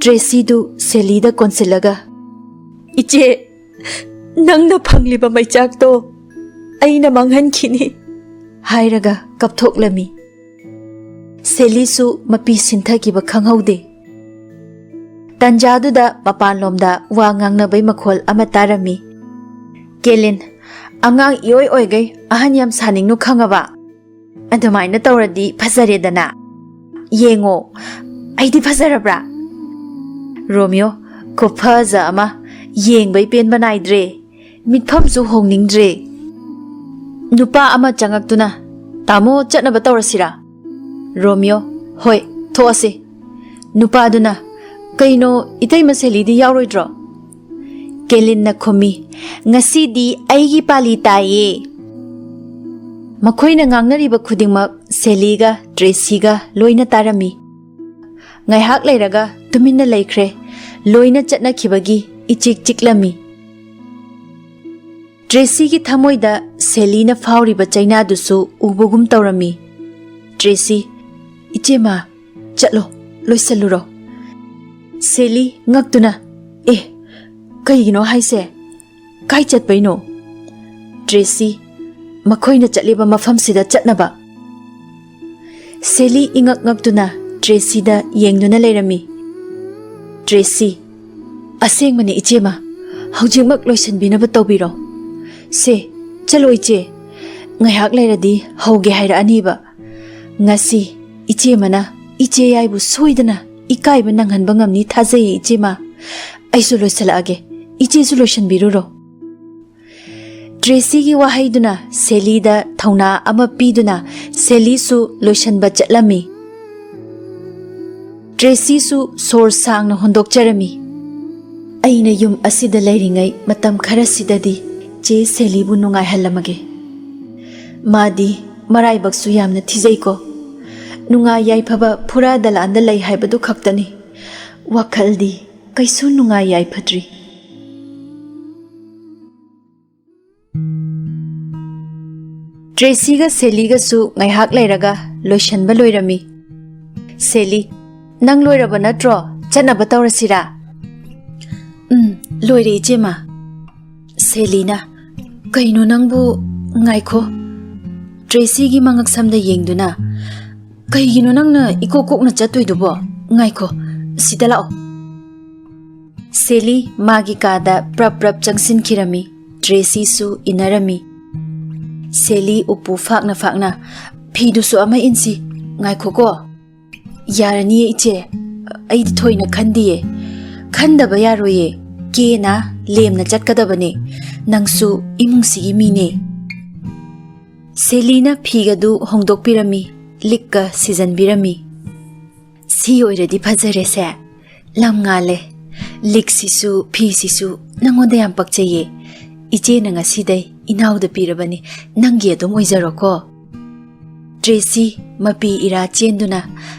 ꯇ꯭ꯔꯦꯁꯤꯗꯨ ꯁꯦꯂꯤꯗ ꯀꯣꯟꯁꯤꯜꯂꯒ, "ꯏꯆꯦ, ꯅꯪꯅ ꯐꯪꯂꯤꯕ ꯃꯩꯆꯥꯛꯇꯣ ꯑꯩꯅ ꯃꯥꯡꯍꯟꯈꯤꯅꯤ" ꯍꯥꯏꯔꯒ ꯀꯞꯊꯣꯛꯂꯝꯃꯤ꯫ ꯁꯦꯂꯤꯁꯨ ꯃꯄꯤ ꯁꯤꯟꯊꯈꯤꯕ ꯈꯪꯍꯧꯗꯦ꯫ ꯇꯟꯖꯥꯗꯨꯗ ꯃꯄꯥꯟꯂꯣꯝꯗ ꯋꯥ ꯉꯥꯡꯅꯕꯩ ꯃꯈꯣꯜ ꯑꯃ ꯇꯥꯔꯝꯃꯤ꯫ "ꯀꯦꯂꯤꯟ, ꯑꯉꯥꯡ ꯏꯑꯣꯏ ꯑꯣꯏꯒꯩ ꯑꯍꯟ ꯌꯥꯝ ꯁꯥꯅꯤꯡꯅꯨ ꯈꯪꯉꯕ? ꯑꯗꯨꯃꯥꯏꯅ ꯇꯧꯔꯗꯤ ꯐꯖꯔꯦꯗꯅ꯫ ꯌꯦꯡꯉꯣ, ꯑꯩꯗꯤ ꯐꯖꯔꯕ꯭ꯔꯥ?" ꯔꯣꯃꯤꯌꯣ, ꯈꯨꯐꯖ ꯑꯃ, ꯌꯦꯡꯕꯩ ꯄꯦꯟꯕ ꯅꯥꯏꯗ꯭ꯔꯦ꯫ ꯃꯤꯠꯐꯝꯁꯨ ꯍꯣꯡꯅꯤꯡꯗ꯭ꯔꯦ꯫ ꯅꯨꯄꯥ ꯑꯃ ꯆꯪꯉꯛꯇꯨꯅ, "ꯇꯥꯃꯣ, ꯆꯠꯅꯕ ꯇꯧꯔꯁꯤꯔꯥ?" ꯔꯣꯃꯤꯌꯣ, "ꯍꯣꯏ, ꯊꯣꯛꯑꯁꯤ꯫" ꯅꯨꯄꯥꯗꯨꯅ, "ꯀꯩꯅꯣ, ꯏꯇꯩꯃ ꯁꯦꯂꯤꯗꯤ ꯌꯥꯎꯔꯣꯏꯗ꯭ꯔꯣ?" ꯀꯦꯂꯤꯟꯅ ꯈꯨꯝꯃꯤ, "ꯉꯁꯤꯗꯤ ꯑꯩꯒꯤ ꯄꯥꯂꯤ ꯇꯥꯏꯌꯦ꯫" ꯃꯈꯣꯏꯅ ꯉꯥꯡꯅꯔꯤꯕ ꯈꯨꯗꯤꯡꯃꯛ ꯁꯦꯂꯤꯒ ꯇ꯭ꯔꯦꯁꯤꯒ ꯂꯣꯏꯅ ꯇꯥꯔꯝꯃꯤ꯫ ꯉꯥꯏꯍꯥꯛ ꯂꯩꯔꯒ ꯇꯨꯃꯤꯟꯅ ꯂꯩꯈ꯭ꯔꯦ꯫ ꯂꯣꯏꯅ ꯆꯠꯅꯈꯤꯕꯒꯤ ꯏꯆꯤꯛ ꯆꯤꯛꯂꯝꯃꯤ꯫ ꯇ꯭ꯔꯦꯁꯤꯒꯤ ꯊꯃꯣꯏꯗ ꯁꯦꯂꯤꯅ ꯐꯥꯎꯔꯤꯕ ꯆꯩꯅꯥꯗꯨꯁꯨ ꯎꯕꯒꯨꯝ ꯇꯧꯔꯝꯃꯤ꯫ ꯇ꯭ꯔꯦꯁꯤ, "ꯏꯆꯦꯃ, ꯆꯠꯂꯣ, ꯂꯣꯏꯁꯜꯂꯨꯔꯣ꯫" ꯁꯦꯂꯤ, ꯉꯛꯇꯨꯅ, "ꯑꯦ, ꯀꯩꯒꯤꯅꯣ ꯍꯥꯏꯁꯦ? ꯀꯥꯏ ꯆꯠꯄꯩꯅꯣ?" ꯇ꯭ꯔꯦꯁꯤ, "ꯃꯈꯣꯏꯅ ꯆꯠꯂꯤꯕ ꯃꯐꯝꯁꯤꯗ ꯆꯠꯅꯕ꯫" ꯁꯦꯂꯤ ꯏꯉꯛ ꯉꯛꯇꯨꯅ ꯇ꯭ꯔꯦꯁꯤꯗ ꯌꯦꯡꯗꯨꯅ ꯂꯩꯔꯝꯃꯤ꯫ ꯇ꯭ꯔꯦꯁꯤ, "ꯑꯁꯦꯡꯕꯅꯤ ꯏꯆꯦꯃ, ꯍꯧꯖꯤꯛꯃꯛ ꯂꯣꯏꯁꯤꯟꯕꯤꯅꯕ ꯇꯧꯕꯤꯔꯣ꯫ ꯁꯦ, ꯆꯠꯂꯣ ꯏꯆꯦ, ꯉꯥꯏꯍꯥꯛ ꯂꯩꯔꯗꯤ ꯍꯧꯒꯦ ꯍꯥꯏꯔꯛꯑꯅꯤꯕ꯫ ꯉꯁꯤ ꯏꯆꯦꯃꯅ ꯏꯆꯦ ꯌꯥꯏꯕꯨ ꯁꯣꯏꯗꯅ ꯏꯀꯥꯏꯕ ꯅꯪꯍꯟꯕ ꯉꯝꯅꯤ ꯊꯥꯖꯩꯌꯦ ꯏꯆꯦꯃ꯫ ꯑꯩꯁꯨ ꯂꯣꯏꯁꯤꯜꯂꯛꯑꯒꯦ, ꯏꯆꯦꯁꯨ ꯂꯣꯏꯁꯤꯟꯕꯤꯔꯨꯔꯣ꯫" ꯇ꯭ꯔꯦꯁꯤꯒꯤ ꯋꯥꯍꯩꯗꯨꯅ ꯁꯦꯂꯤꯗ ꯊꯧꯅꯥ ꯑꯃ ꯄꯤꯗꯨꯅ ꯁꯦꯂꯤꯁꯨ ꯂꯣꯏꯁꯤꯟꯕ ꯆꯠꯂꯝꯃꯤ꯫ ꯇ꯭ꯔꯦꯁꯤꯁꯨ ꯁꯣꯔ ꯁꯥꯡꯅ ꯍꯣꯟꯗꯣꯛꯆꯔꯝꯃꯤ꯫ "ꯑꯩꯅ ꯌꯨꯝ ꯑꯁꯤꯗ ꯂꯩꯔꯤꯉꯩ ꯃꯇꯝ ꯈꯔꯁꯤꯗꯗꯤ ꯆꯦ ꯁꯦꯂꯤꯕꯨ ꯅꯨꯡꯉꯥꯏꯍꯜꯂꯝꯃꯒꯦ꯫ ꯃꯥꯗꯤ ꯃꯔꯥꯏꯕꯛꯁꯨ ꯌꯥꯝꯅ ꯊꯤꯖꯩꯀꯣ꯫ ꯅꯨꯡꯉꯥꯏ ꯌꯥꯏꯐꯕ ꯐꯨꯔꯥ ꯗꯂꯥꯟꯗ ꯂꯩ ꯍꯥꯏꯕꯗꯨ ꯈꯛꯇꯅꯤ꯫ ꯋꯥꯈꯜꯗꯤ ꯀꯩꯁꯨ ꯅꯨꯡꯉꯥꯏ ꯌꯥꯏꯐꯗ꯭ꯔꯤ꯫" ꯇ꯭ꯔꯦꯁꯤꯒ ꯁꯦꯂꯤꯒꯁꯨ ꯉꯥꯏꯍꯥꯛ ꯂꯩꯔꯒ ꯂꯣꯏꯁꯟꯕ ꯂꯣꯏꯔꯝꯃꯤ꯫ ꯁꯦꯂꯤ, "ꯅꯪ ꯂꯣꯏꯔꯕ ꯅꯠꯇ꯭ꯔꯣ? ꯆꯠꯅꯕ ꯇꯧꯔꯁꯤꯔꯥ?" "ꯎꯝ, ꯂꯣꯏꯔꯦ ꯏꯆꯦꯃ꯫" ꯁꯦꯂꯤꯅ, "ꯀꯩꯅꯣ ꯅꯪꯕꯨ?" "ꯉꯥꯏꯈꯣ꯫" ꯇ꯭ꯔꯦꯁꯤꯒꯤ ꯃꯉꯛꯁꯝꯗ ꯌꯦꯡꯗꯨꯅ, "ꯀꯩꯒꯤꯅꯣ ꯅꯪꯅ ꯏꯀꯣꯛ ꯀꯣꯛꯅ ꯆꯠꯇꯣꯏꯗꯨꯕꯣ? ꯉꯥꯏꯈꯣ, ꯁꯤꯗ ꯂꯥꯛꯑꯣ꯫" ꯁꯦꯂꯤ ꯃꯥꯒꯤ ꯀꯥꯗ ꯄ꯭ꯔꯞ ꯄ꯭ꯔꯞ ꯆꯪꯁꯤꯟꯈꯤꯔꯝꯃꯤ꯫ ꯇ꯭ꯔꯦꯁꯤꯁꯨ ꯏꯟꯅꯔꯝꯃꯤ꯫ ꯁꯦꯂꯤ ꯎꯄꯨ ꯐꯥꯛꯅ ꯐꯥꯛꯅ, "ꯐꯤꯗꯨꯁꯨ ꯑꯃ ꯏꯟꯁꯤ꯫ ꯉꯥꯏꯈꯣꯀꯣ꯫" "ꯌꯥꯔꯅꯤꯌꯦ ꯏꯆꯦ, ꯑꯩꯗꯤ ꯊꯣꯏꯅ ꯈꯟꯗꯤꯌꯦ꯫" "ꯈꯟꯗꯕ ꯌꯥꯔꯣꯏꯌꯦ꯫ ꯀꯦꯅ ꯂꯦꯝꯅ ꯆꯠꯀꯗꯕꯅꯦ꯫ ꯅꯪꯁꯨ ꯏꯃꯨꯡꯁꯤꯒꯤ ꯃꯤꯅꯦ꯫" ꯁꯦꯂꯤꯅ ꯐꯤꯒꯗꯨ ꯍꯣꯡꯗꯣꯛꯄꯤꯔꯝꯃꯤ, ꯂꯤꯛꯀ ꯁꯤꯖꯟꯕꯤꯔꯝꯃꯤ꯫ "ꯁꯤ ꯑꯣꯏꯔꯗꯤ ꯐꯖꯔꯦꯁꯦ꯫ ꯂꯝ ꯉꯥꯜꯂꯦ꯫ ꯂꯤꯛꯁꯤꯁꯨ ꯐꯤꯁꯤꯁꯨ ꯅꯪꯉꯣꯟꯗ ꯌꯥꯝ ꯄꯛꯆꯩꯌꯦ꯫ ꯏꯆꯦꯅ ꯉꯁꯤꯗꯩ ꯏꯅꯥꯎꯗ ꯄꯤꯔꯕꯅꯤ, ꯅꯪꯒꯤ ꯑꯗꯨꯝ ꯑꯣꯏꯖꯔꯣꯀꯣ꯫" ꯇ꯭ꯔꯦꯁꯤ ꯃꯄꯤ ꯏꯔꯥ ꯆꯦꯟꯗꯨꯅ,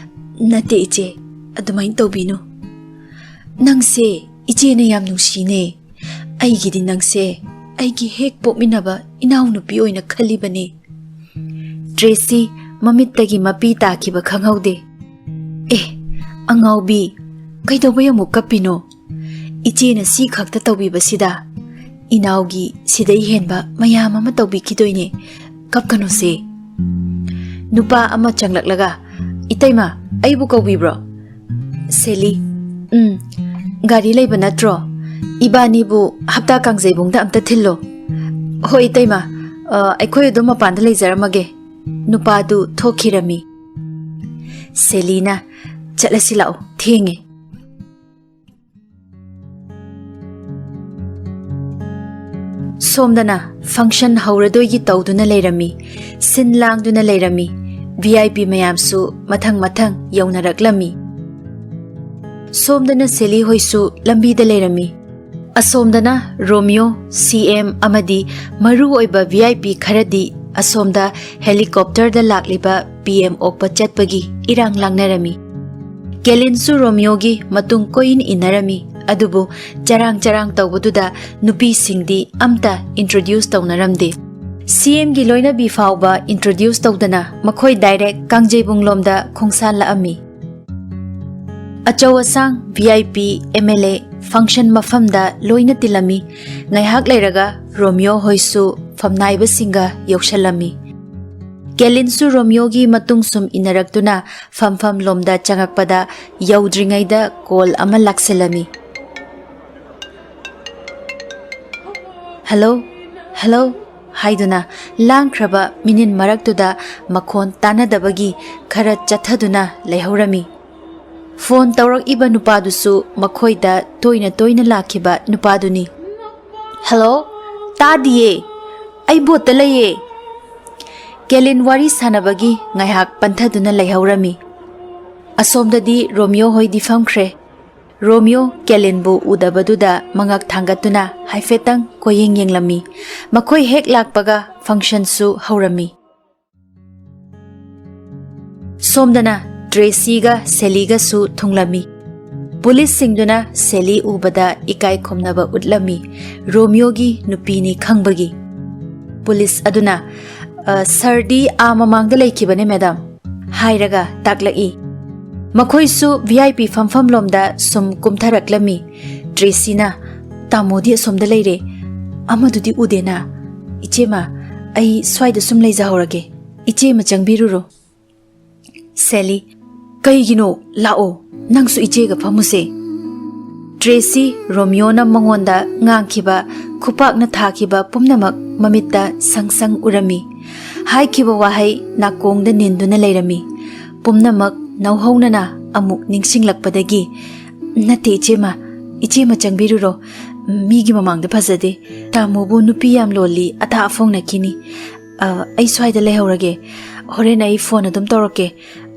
"ꯅꯠꯇꯦ ꯏꯆꯦ, ꯑꯗꯨꯃꯥꯏꯅ ꯇꯧꯕꯤꯅꯨ꯫ ꯅꯪꯁꯦ ꯏꯆꯦꯅ ꯌꯥꯝ ꯅꯨꯡꯁꯤꯅꯦ꯫ ꯑꯩꯒꯤꯗꯤ ꯅꯪꯁꯦ ꯑꯩꯒꯤ ꯍꯦꯛ ꯄꯣꯛꯃꯤꯟꯅꯕ ꯏꯅꯥꯎꯅꯨꯄꯤ ꯑꯣꯏꯅ ꯈꯜꯂꯤꯕꯅꯤ꯫" ꯇ꯭ꯔꯦꯁꯤ ꯃꯃꯤꯠꯇꯒꯤ ꯃꯄꯤ ꯇꯥꯈꯤꯕ ꯈꯪꯍꯧꯗꯦ꯫ "ꯑꯦ, ꯑꯉꯥꯎꯕꯤ, ꯀꯩꯗꯧꯕꯩ ꯑꯃꯨꯛ ꯀꯞꯄꯤꯅꯣ? ꯏꯆꯦꯅ ꯁꯤ ꯈꯛꯇ ꯇꯧꯕꯤꯕꯁꯤꯗ ꯏꯅꯥꯎꯒꯤ ꯁꯤꯗꯩ ꯍꯦꯟꯕ ꯃꯌꯥꯝ ꯑꯃ ꯇꯧꯕꯤꯈꯤꯗꯣꯏꯅꯦ꯫ ꯀꯞꯀꯅꯨꯁꯦ꯫" ꯅꯨꯄꯥ ꯑꯃ ꯆꯪꯂꯛꯂꯒ, "ꯏꯇꯩꯃ, ꯑꯩꯕꯨ ꯀꯧꯕꯤꯕ꯭ꯔꯣ?" ꯁꯦꯂꯤ, "ꯎꯝ, ꯒꯥꯔꯤ ꯂꯩꯕ ꯅꯠꯇ꯭ꯔꯣ? ꯏꯕꯥꯅꯤꯕꯨ ꯍꯞꯇꯥ ꯀꯥꯡꯖꯩꯕꯨꯡꯗ ꯑꯝꯇ ꯊꯤꯜꯂꯣ꯫" "ꯍꯣꯏ ꯏꯇꯩꯃ, ꯑ, ꯑꯩꯈꯣꯏ ꯑꯗꯨꯝ ꯃꯄꯥꯟꯗ ꯂꯩꯖꯔꯝꯃꯒꯦ꯫" ꯅꯨꯄꯥꯗꯨ ꯊꯣꯛꯈꯤꯔꯝꯃꯤ꯫ ꯁꯦꯂꯤꯅ, "ꯆꯠꯂꯁꯤ ꯂꯥꯛꯑꯣ, ꯊꯦꯡꯉꯦ꯫" ꯁꯣꯝꯗꯅ ꯐꯪꯁꯟ ꯍꯧꯔꯗꯣꯏꯒꯤ ꯇꯧꯗꯨꯅ ꯂꯩꯔꯝꯃꯤ꯫ ꯁꯤꯟ ꯂꯥꯡꯗꯨꯅ ꯂꯩꯔꯝꯃꯤ꯫ ꯚꯤ ꯑꯥꯏ ꯄꯤ ꯃꯌꯥꯝꯁꯨ ꯃꯊꯪ ꯃꯊꯪ ꯌꯧꯅꯔꯛꯂꯝꯃꯤ꯫ ꯁꯣꯝꯗꯅ ꯁꯦꯂꯤ ꯍꯣꯏꯁꯨ ꯂꯝꯕꯤꯗ ꯂꯩꯔꯝꯃꯤ꯫ ꯑꯁꯣꯝꯗꯅ ꯔꯣꯃꯤꯌꯣ, ꯁꯤ ꯑꯦꯝ ꯑꯃꯗꯤ ꯃꯔꯨ ꯑꯣꯏꯕ ꯚꯤ ꯑꯥꯏ ꯄꯤ ꯈꯔꯗꯤ ꯑꯁꯣꯝꯗ ꯍꯦꯂꯤꯀꯣꯞꯇꯔꯗ ꯂꯥꯛꯂꯤꯕ ꯄꯤ ꯑꯦꯝ ꯑꯣꯛꯄ ꯆꯠꯄꯒꯤ ꯏꯔꯥꯡ ꯂꯥꯡꯅꯔꯝꯃꯤ꯫ ꯀꯦꯂꯤꯟꯁꯨ ꯔꯣꯃꯤꯌꯣꯒꯤ ꯃꯇꯨꯡ ꯀꯣꯏꯏꯟ ꯏꯟꯅꯔꯝꯃꯤ, ꯑꯗꯨꯕꯨ ꯆꯔꯥꯡ ꯆꯔꯥꯡ ꯇꯧꯕꯗꯨꯗ ꯅꯨꯄꯤꯁꯤꯡꯗꯤ ꯑꯝꯇ ꯏꯟꯇ꯭ꯔꯣꯗ꯭ꯌꯨꯁ ꯇꯧꯅꯔꯝꯗꯦ꯫ ꯁꯤ ꯑꯦꯝꯒꯤ ꯂꯣꯏꯅꯕꯤ ꯐꯥꯎꯕ ꯏꯟꯇ꯭ꯔꯣꯗ꯭ꯌꯨꯁ ꯇꯧꯗꯅ ꯃꯈꯣꯏ ꯗꯥꯏꯔꯦꯛ ꯀꯥꯡꯖꯩꯕꯨꯡꯂꯣꯝꯗ ꯈꯣꯡꯁꯥꯜꯂꯛꯑꯝꯃꯤ꯫ ꯑꯆꯧ ꯑꯁꯥꯡ, V I P, M L A ꯐꯪꯁꯟ ꯃꯐꯝꯗ ꯂꯣꯏꯅ ꯇꯤꯜꯂꯝꯃꯤ꯫ ꯉꯥꯏꯍꯥꯛ ꯂꯩꯔꯒ ꯔꯣꯃꯤꯌꯣ ꯍꯣꯏꯁꯨ ꯐꯝꯅꯥꯏꯕꯁꯤꯡꯒ ꯌꯧꯁꯜꯂꯝꯃꯤ꯫ ꯀꯦꯂꯤꯟꯁꯨ ꯔꯣꯃꯤꯌꯣꯒꯤ ꯃꯇꯨꯡ ꯁꯨꯝ ꯏꯟꯅꯔꯛꯇꯨꯅ ꯐꯝꯐꯝ ꯂꯣꯝꯗ ꯆꯪꯉꯛꯄꯗ ꯌꯧꯗ꯭ꯔꯤꯉꯩꯗ ꯀꯣꯜ ꯑꯃ ꯂꯥꯛꯁꯤꯜꯂꯝꯃꯤ꯫ "ꯍꯜꯂꯣ, ꯍꯜꯂꯣ" ꯍꯥꯏꯗꯨꯅ ꯂꯥꯡꯈ꯭ꯔꯕ ꯃꯤꯅꯤꯟ ꯃꯔꯛꯇꯨꯗ ꯃꯈꯣꯟ ꯇꯥꯅꯗꯕꯒꯤ ꯈꯔ ꯆꯠꯊꯗꯨꯅ ꯂꯩꯍꯧꯔꯝꯃꯤ꯫ ꯐꯣꯟ ꯇꯧꯔꯛꯏꯕ ꯅꯨꯄꯥꯗꯨꯁꯨ ꯃꯈꯣꯏꯗ ꯇꯣꯏꯅ ꯇꯣꯏꯅ ꯂꯥꯛꯈꯤꯕ ꯅꯨꯄꯥꯗꯨꯅꯤ꯫ "ꯍꯜꯂꯣ, ꯇꯥꯗꯤꯌꯦ, ꯑꯩ ꯕꯣꯠꯇ ꯂꯩꯌꯦ꯫" ꯀꯦꯂꯤꯟ ꯋꯥꯔꯤ ꯁꯥꯟꯅꯕꯒꯤ ꯉꯥꯏꯍꯥꯛ ꯄꯟꯊꯗꯨꯅ ꯂꯩꯍꯧꯔꯝꯃꯤ꯫ ꯑꯁꯣꯝꯗꯗꯤ ꯔꯣꯃꯤꯌꯣ ꯍꯣꯏꯗꯤ ꯐꯝꯈ꯭ꯔꯦ꯫ ꯔꯣꯃꯤꯌꯣ ꯀꯦꯂꯤꯟꯕꯨ ꯎꯗꯕꯗꯨꯗ ꯃꯉꯛ ꯊꯥꯡꯒꯠꯇꯨꯅ ꯍꯥꯏꯐꯦꯠꯇꯪ ꯀꯣꯏꯌꯦꯡ ꯌꯦꯡꯂꯝꯃꯤ꯫ ꯃꯈꯣꯏ ꯍꯦꯛ ꯂꯥꯛꯄꯒ functionꯁꯨ ꯍꯧꯔꯝꯃꯤ꯫ ꯁꯣꯝꯗꯅ ꯇ꯭ꯔꯦꯁꯤꯒ ꯁꯦꯂꯤꯒꯁꯨ ꯊꯨꯡꯂꯝꯃꯤ꯫ ꯄꯨꯂꯤꯁꯁꯤꯡꯗꯨꯅ ꯁꯦꯂꯤ ꯎꯕꯗ ꯏꯀꯥꯏ ꯈꯨꯝꯅꯕ ꯎꯠꯂꯝꯃꯤ, ꯔꯣꯃꯤꯌꯣꯒꯤ ꯅꯨꯄꯤꯅꯤ ꯈꯪꯕꯒꯤ꯫ ꯄꯨꯂꯤꯁ ꯑꯗꯨꯅ, "ꯑ, ꯁꯔꯗꯤ ꯑꯥ ꯃꯃꯥꯡꯗ ꯂꯩꯈꯤꯕꯅꯦ, ꯃꯦꯗꯥꯝ," ꯍꯥꯏꯔꯒ ꯇꯥꯛꯂꯛꯏ꯫ ꯃꯈꯣꯏꯁꯨ ꯚꯤ ꯑꯥꯏ ꯄꯤ ꯐꯝꯐꯝꯂꯣꯝꯗ ꯁꯨꯝ ꯀꯨꯝꯊꯔꯛꯂꯝꯃꯤ꯫ ꯇ꯭ꯔꯦꯁꯤꯅ, "ꯇꯥꯃꯣꯗꯤ ꯑꯁꯣꯝꯗ ꯂꯩꯔꯦ, ꯑꯃꯗꯨꯗꯤ ꯎꯗꯦꯅ꯫ ꯏꯆꯦꯃ, ꯑꯩ ꯁ꯭ꯋꯥꯏꯗ ꯁꯨꯝ ꯂꯩꯖꯍꯧꯔꯒꯦ꯫ ꯏꯆꯦꯃ ꯆꯪꯕꯤꯔꯨꯔꯣ꯫" ꯁꯦꯂꯤ, "ꯀꯩꯒꯤꯅꯣ? ꯂꯥꯛꯑꯣ, ꯅꯪꯁꯨ ꯏꯆꯦꯒ ꯐꯝꯃꯨꯁꯦ꯫" ꯇ꯭ꯔꯦꯁꯤ ꯔꯣꯃꯤꯌꯣꯅ ꯃꯉꯣꯟꯗ ꯉꯥꯡꯈꯤꯕ, ꯈꯨꯄꯥꯛꯅ ꯊꯥꯈꯤꯕ ꯄꯨꯝꯅꯃꯛ ꯃꯃꯤꯠꯇ ꯁꯪ ꯁꯪ ꯎꯔꯝꯃꯤ꯫ ꯍꯥꯏꯈꯤꯕ ꯋꯥꯍꯩ ꯅꯥꯀꯣꯡꯗ ꯅꯤꯟꯗꯨꯅ ꯂꯩꯔꯝꯃꯤ꯫ ꯄꯨꯝꯅꯃꯛ ꯅꯧꯍꯧꯅꯅ ꯑꯃꯨꯛ ꯅꯤꯡꯁꯤꯡꯂꯛꯄꯗꯒꯤ, "ꯅꯠꯇꯦ, ꯏꯆꯦꯃ, ꯏꯆꯦꯃ ꯆꯪꯕꯤꯔꯨꯔꯣ, ꯃꯤꯒꯤ ꯃꯃꯥꯡꯗ ꯐꯖꯗꯦ꯫ ꯇꯥꯃꯣꯕꯨ ꯅꯨꯄꯤ ꯌꯥꯝ ꯂꯣꯜꯂꯤ, ꯑꯊꯥ ꯑꯐꯣꯡꯅꯈꯤꯅꯤ꯫ ꯑ, ꯑꯩ ꯁ꯭ꯋꯥꯏꯗ ꯂꯩꯍꯧꯔꯒꯦ, ꯍꯣꯔꯦꯟ ꯑꯩ ꯐꯣꯟ ꯑꯗꯨꯝ ꯇꯧꯔꯛꯀꯦ꯫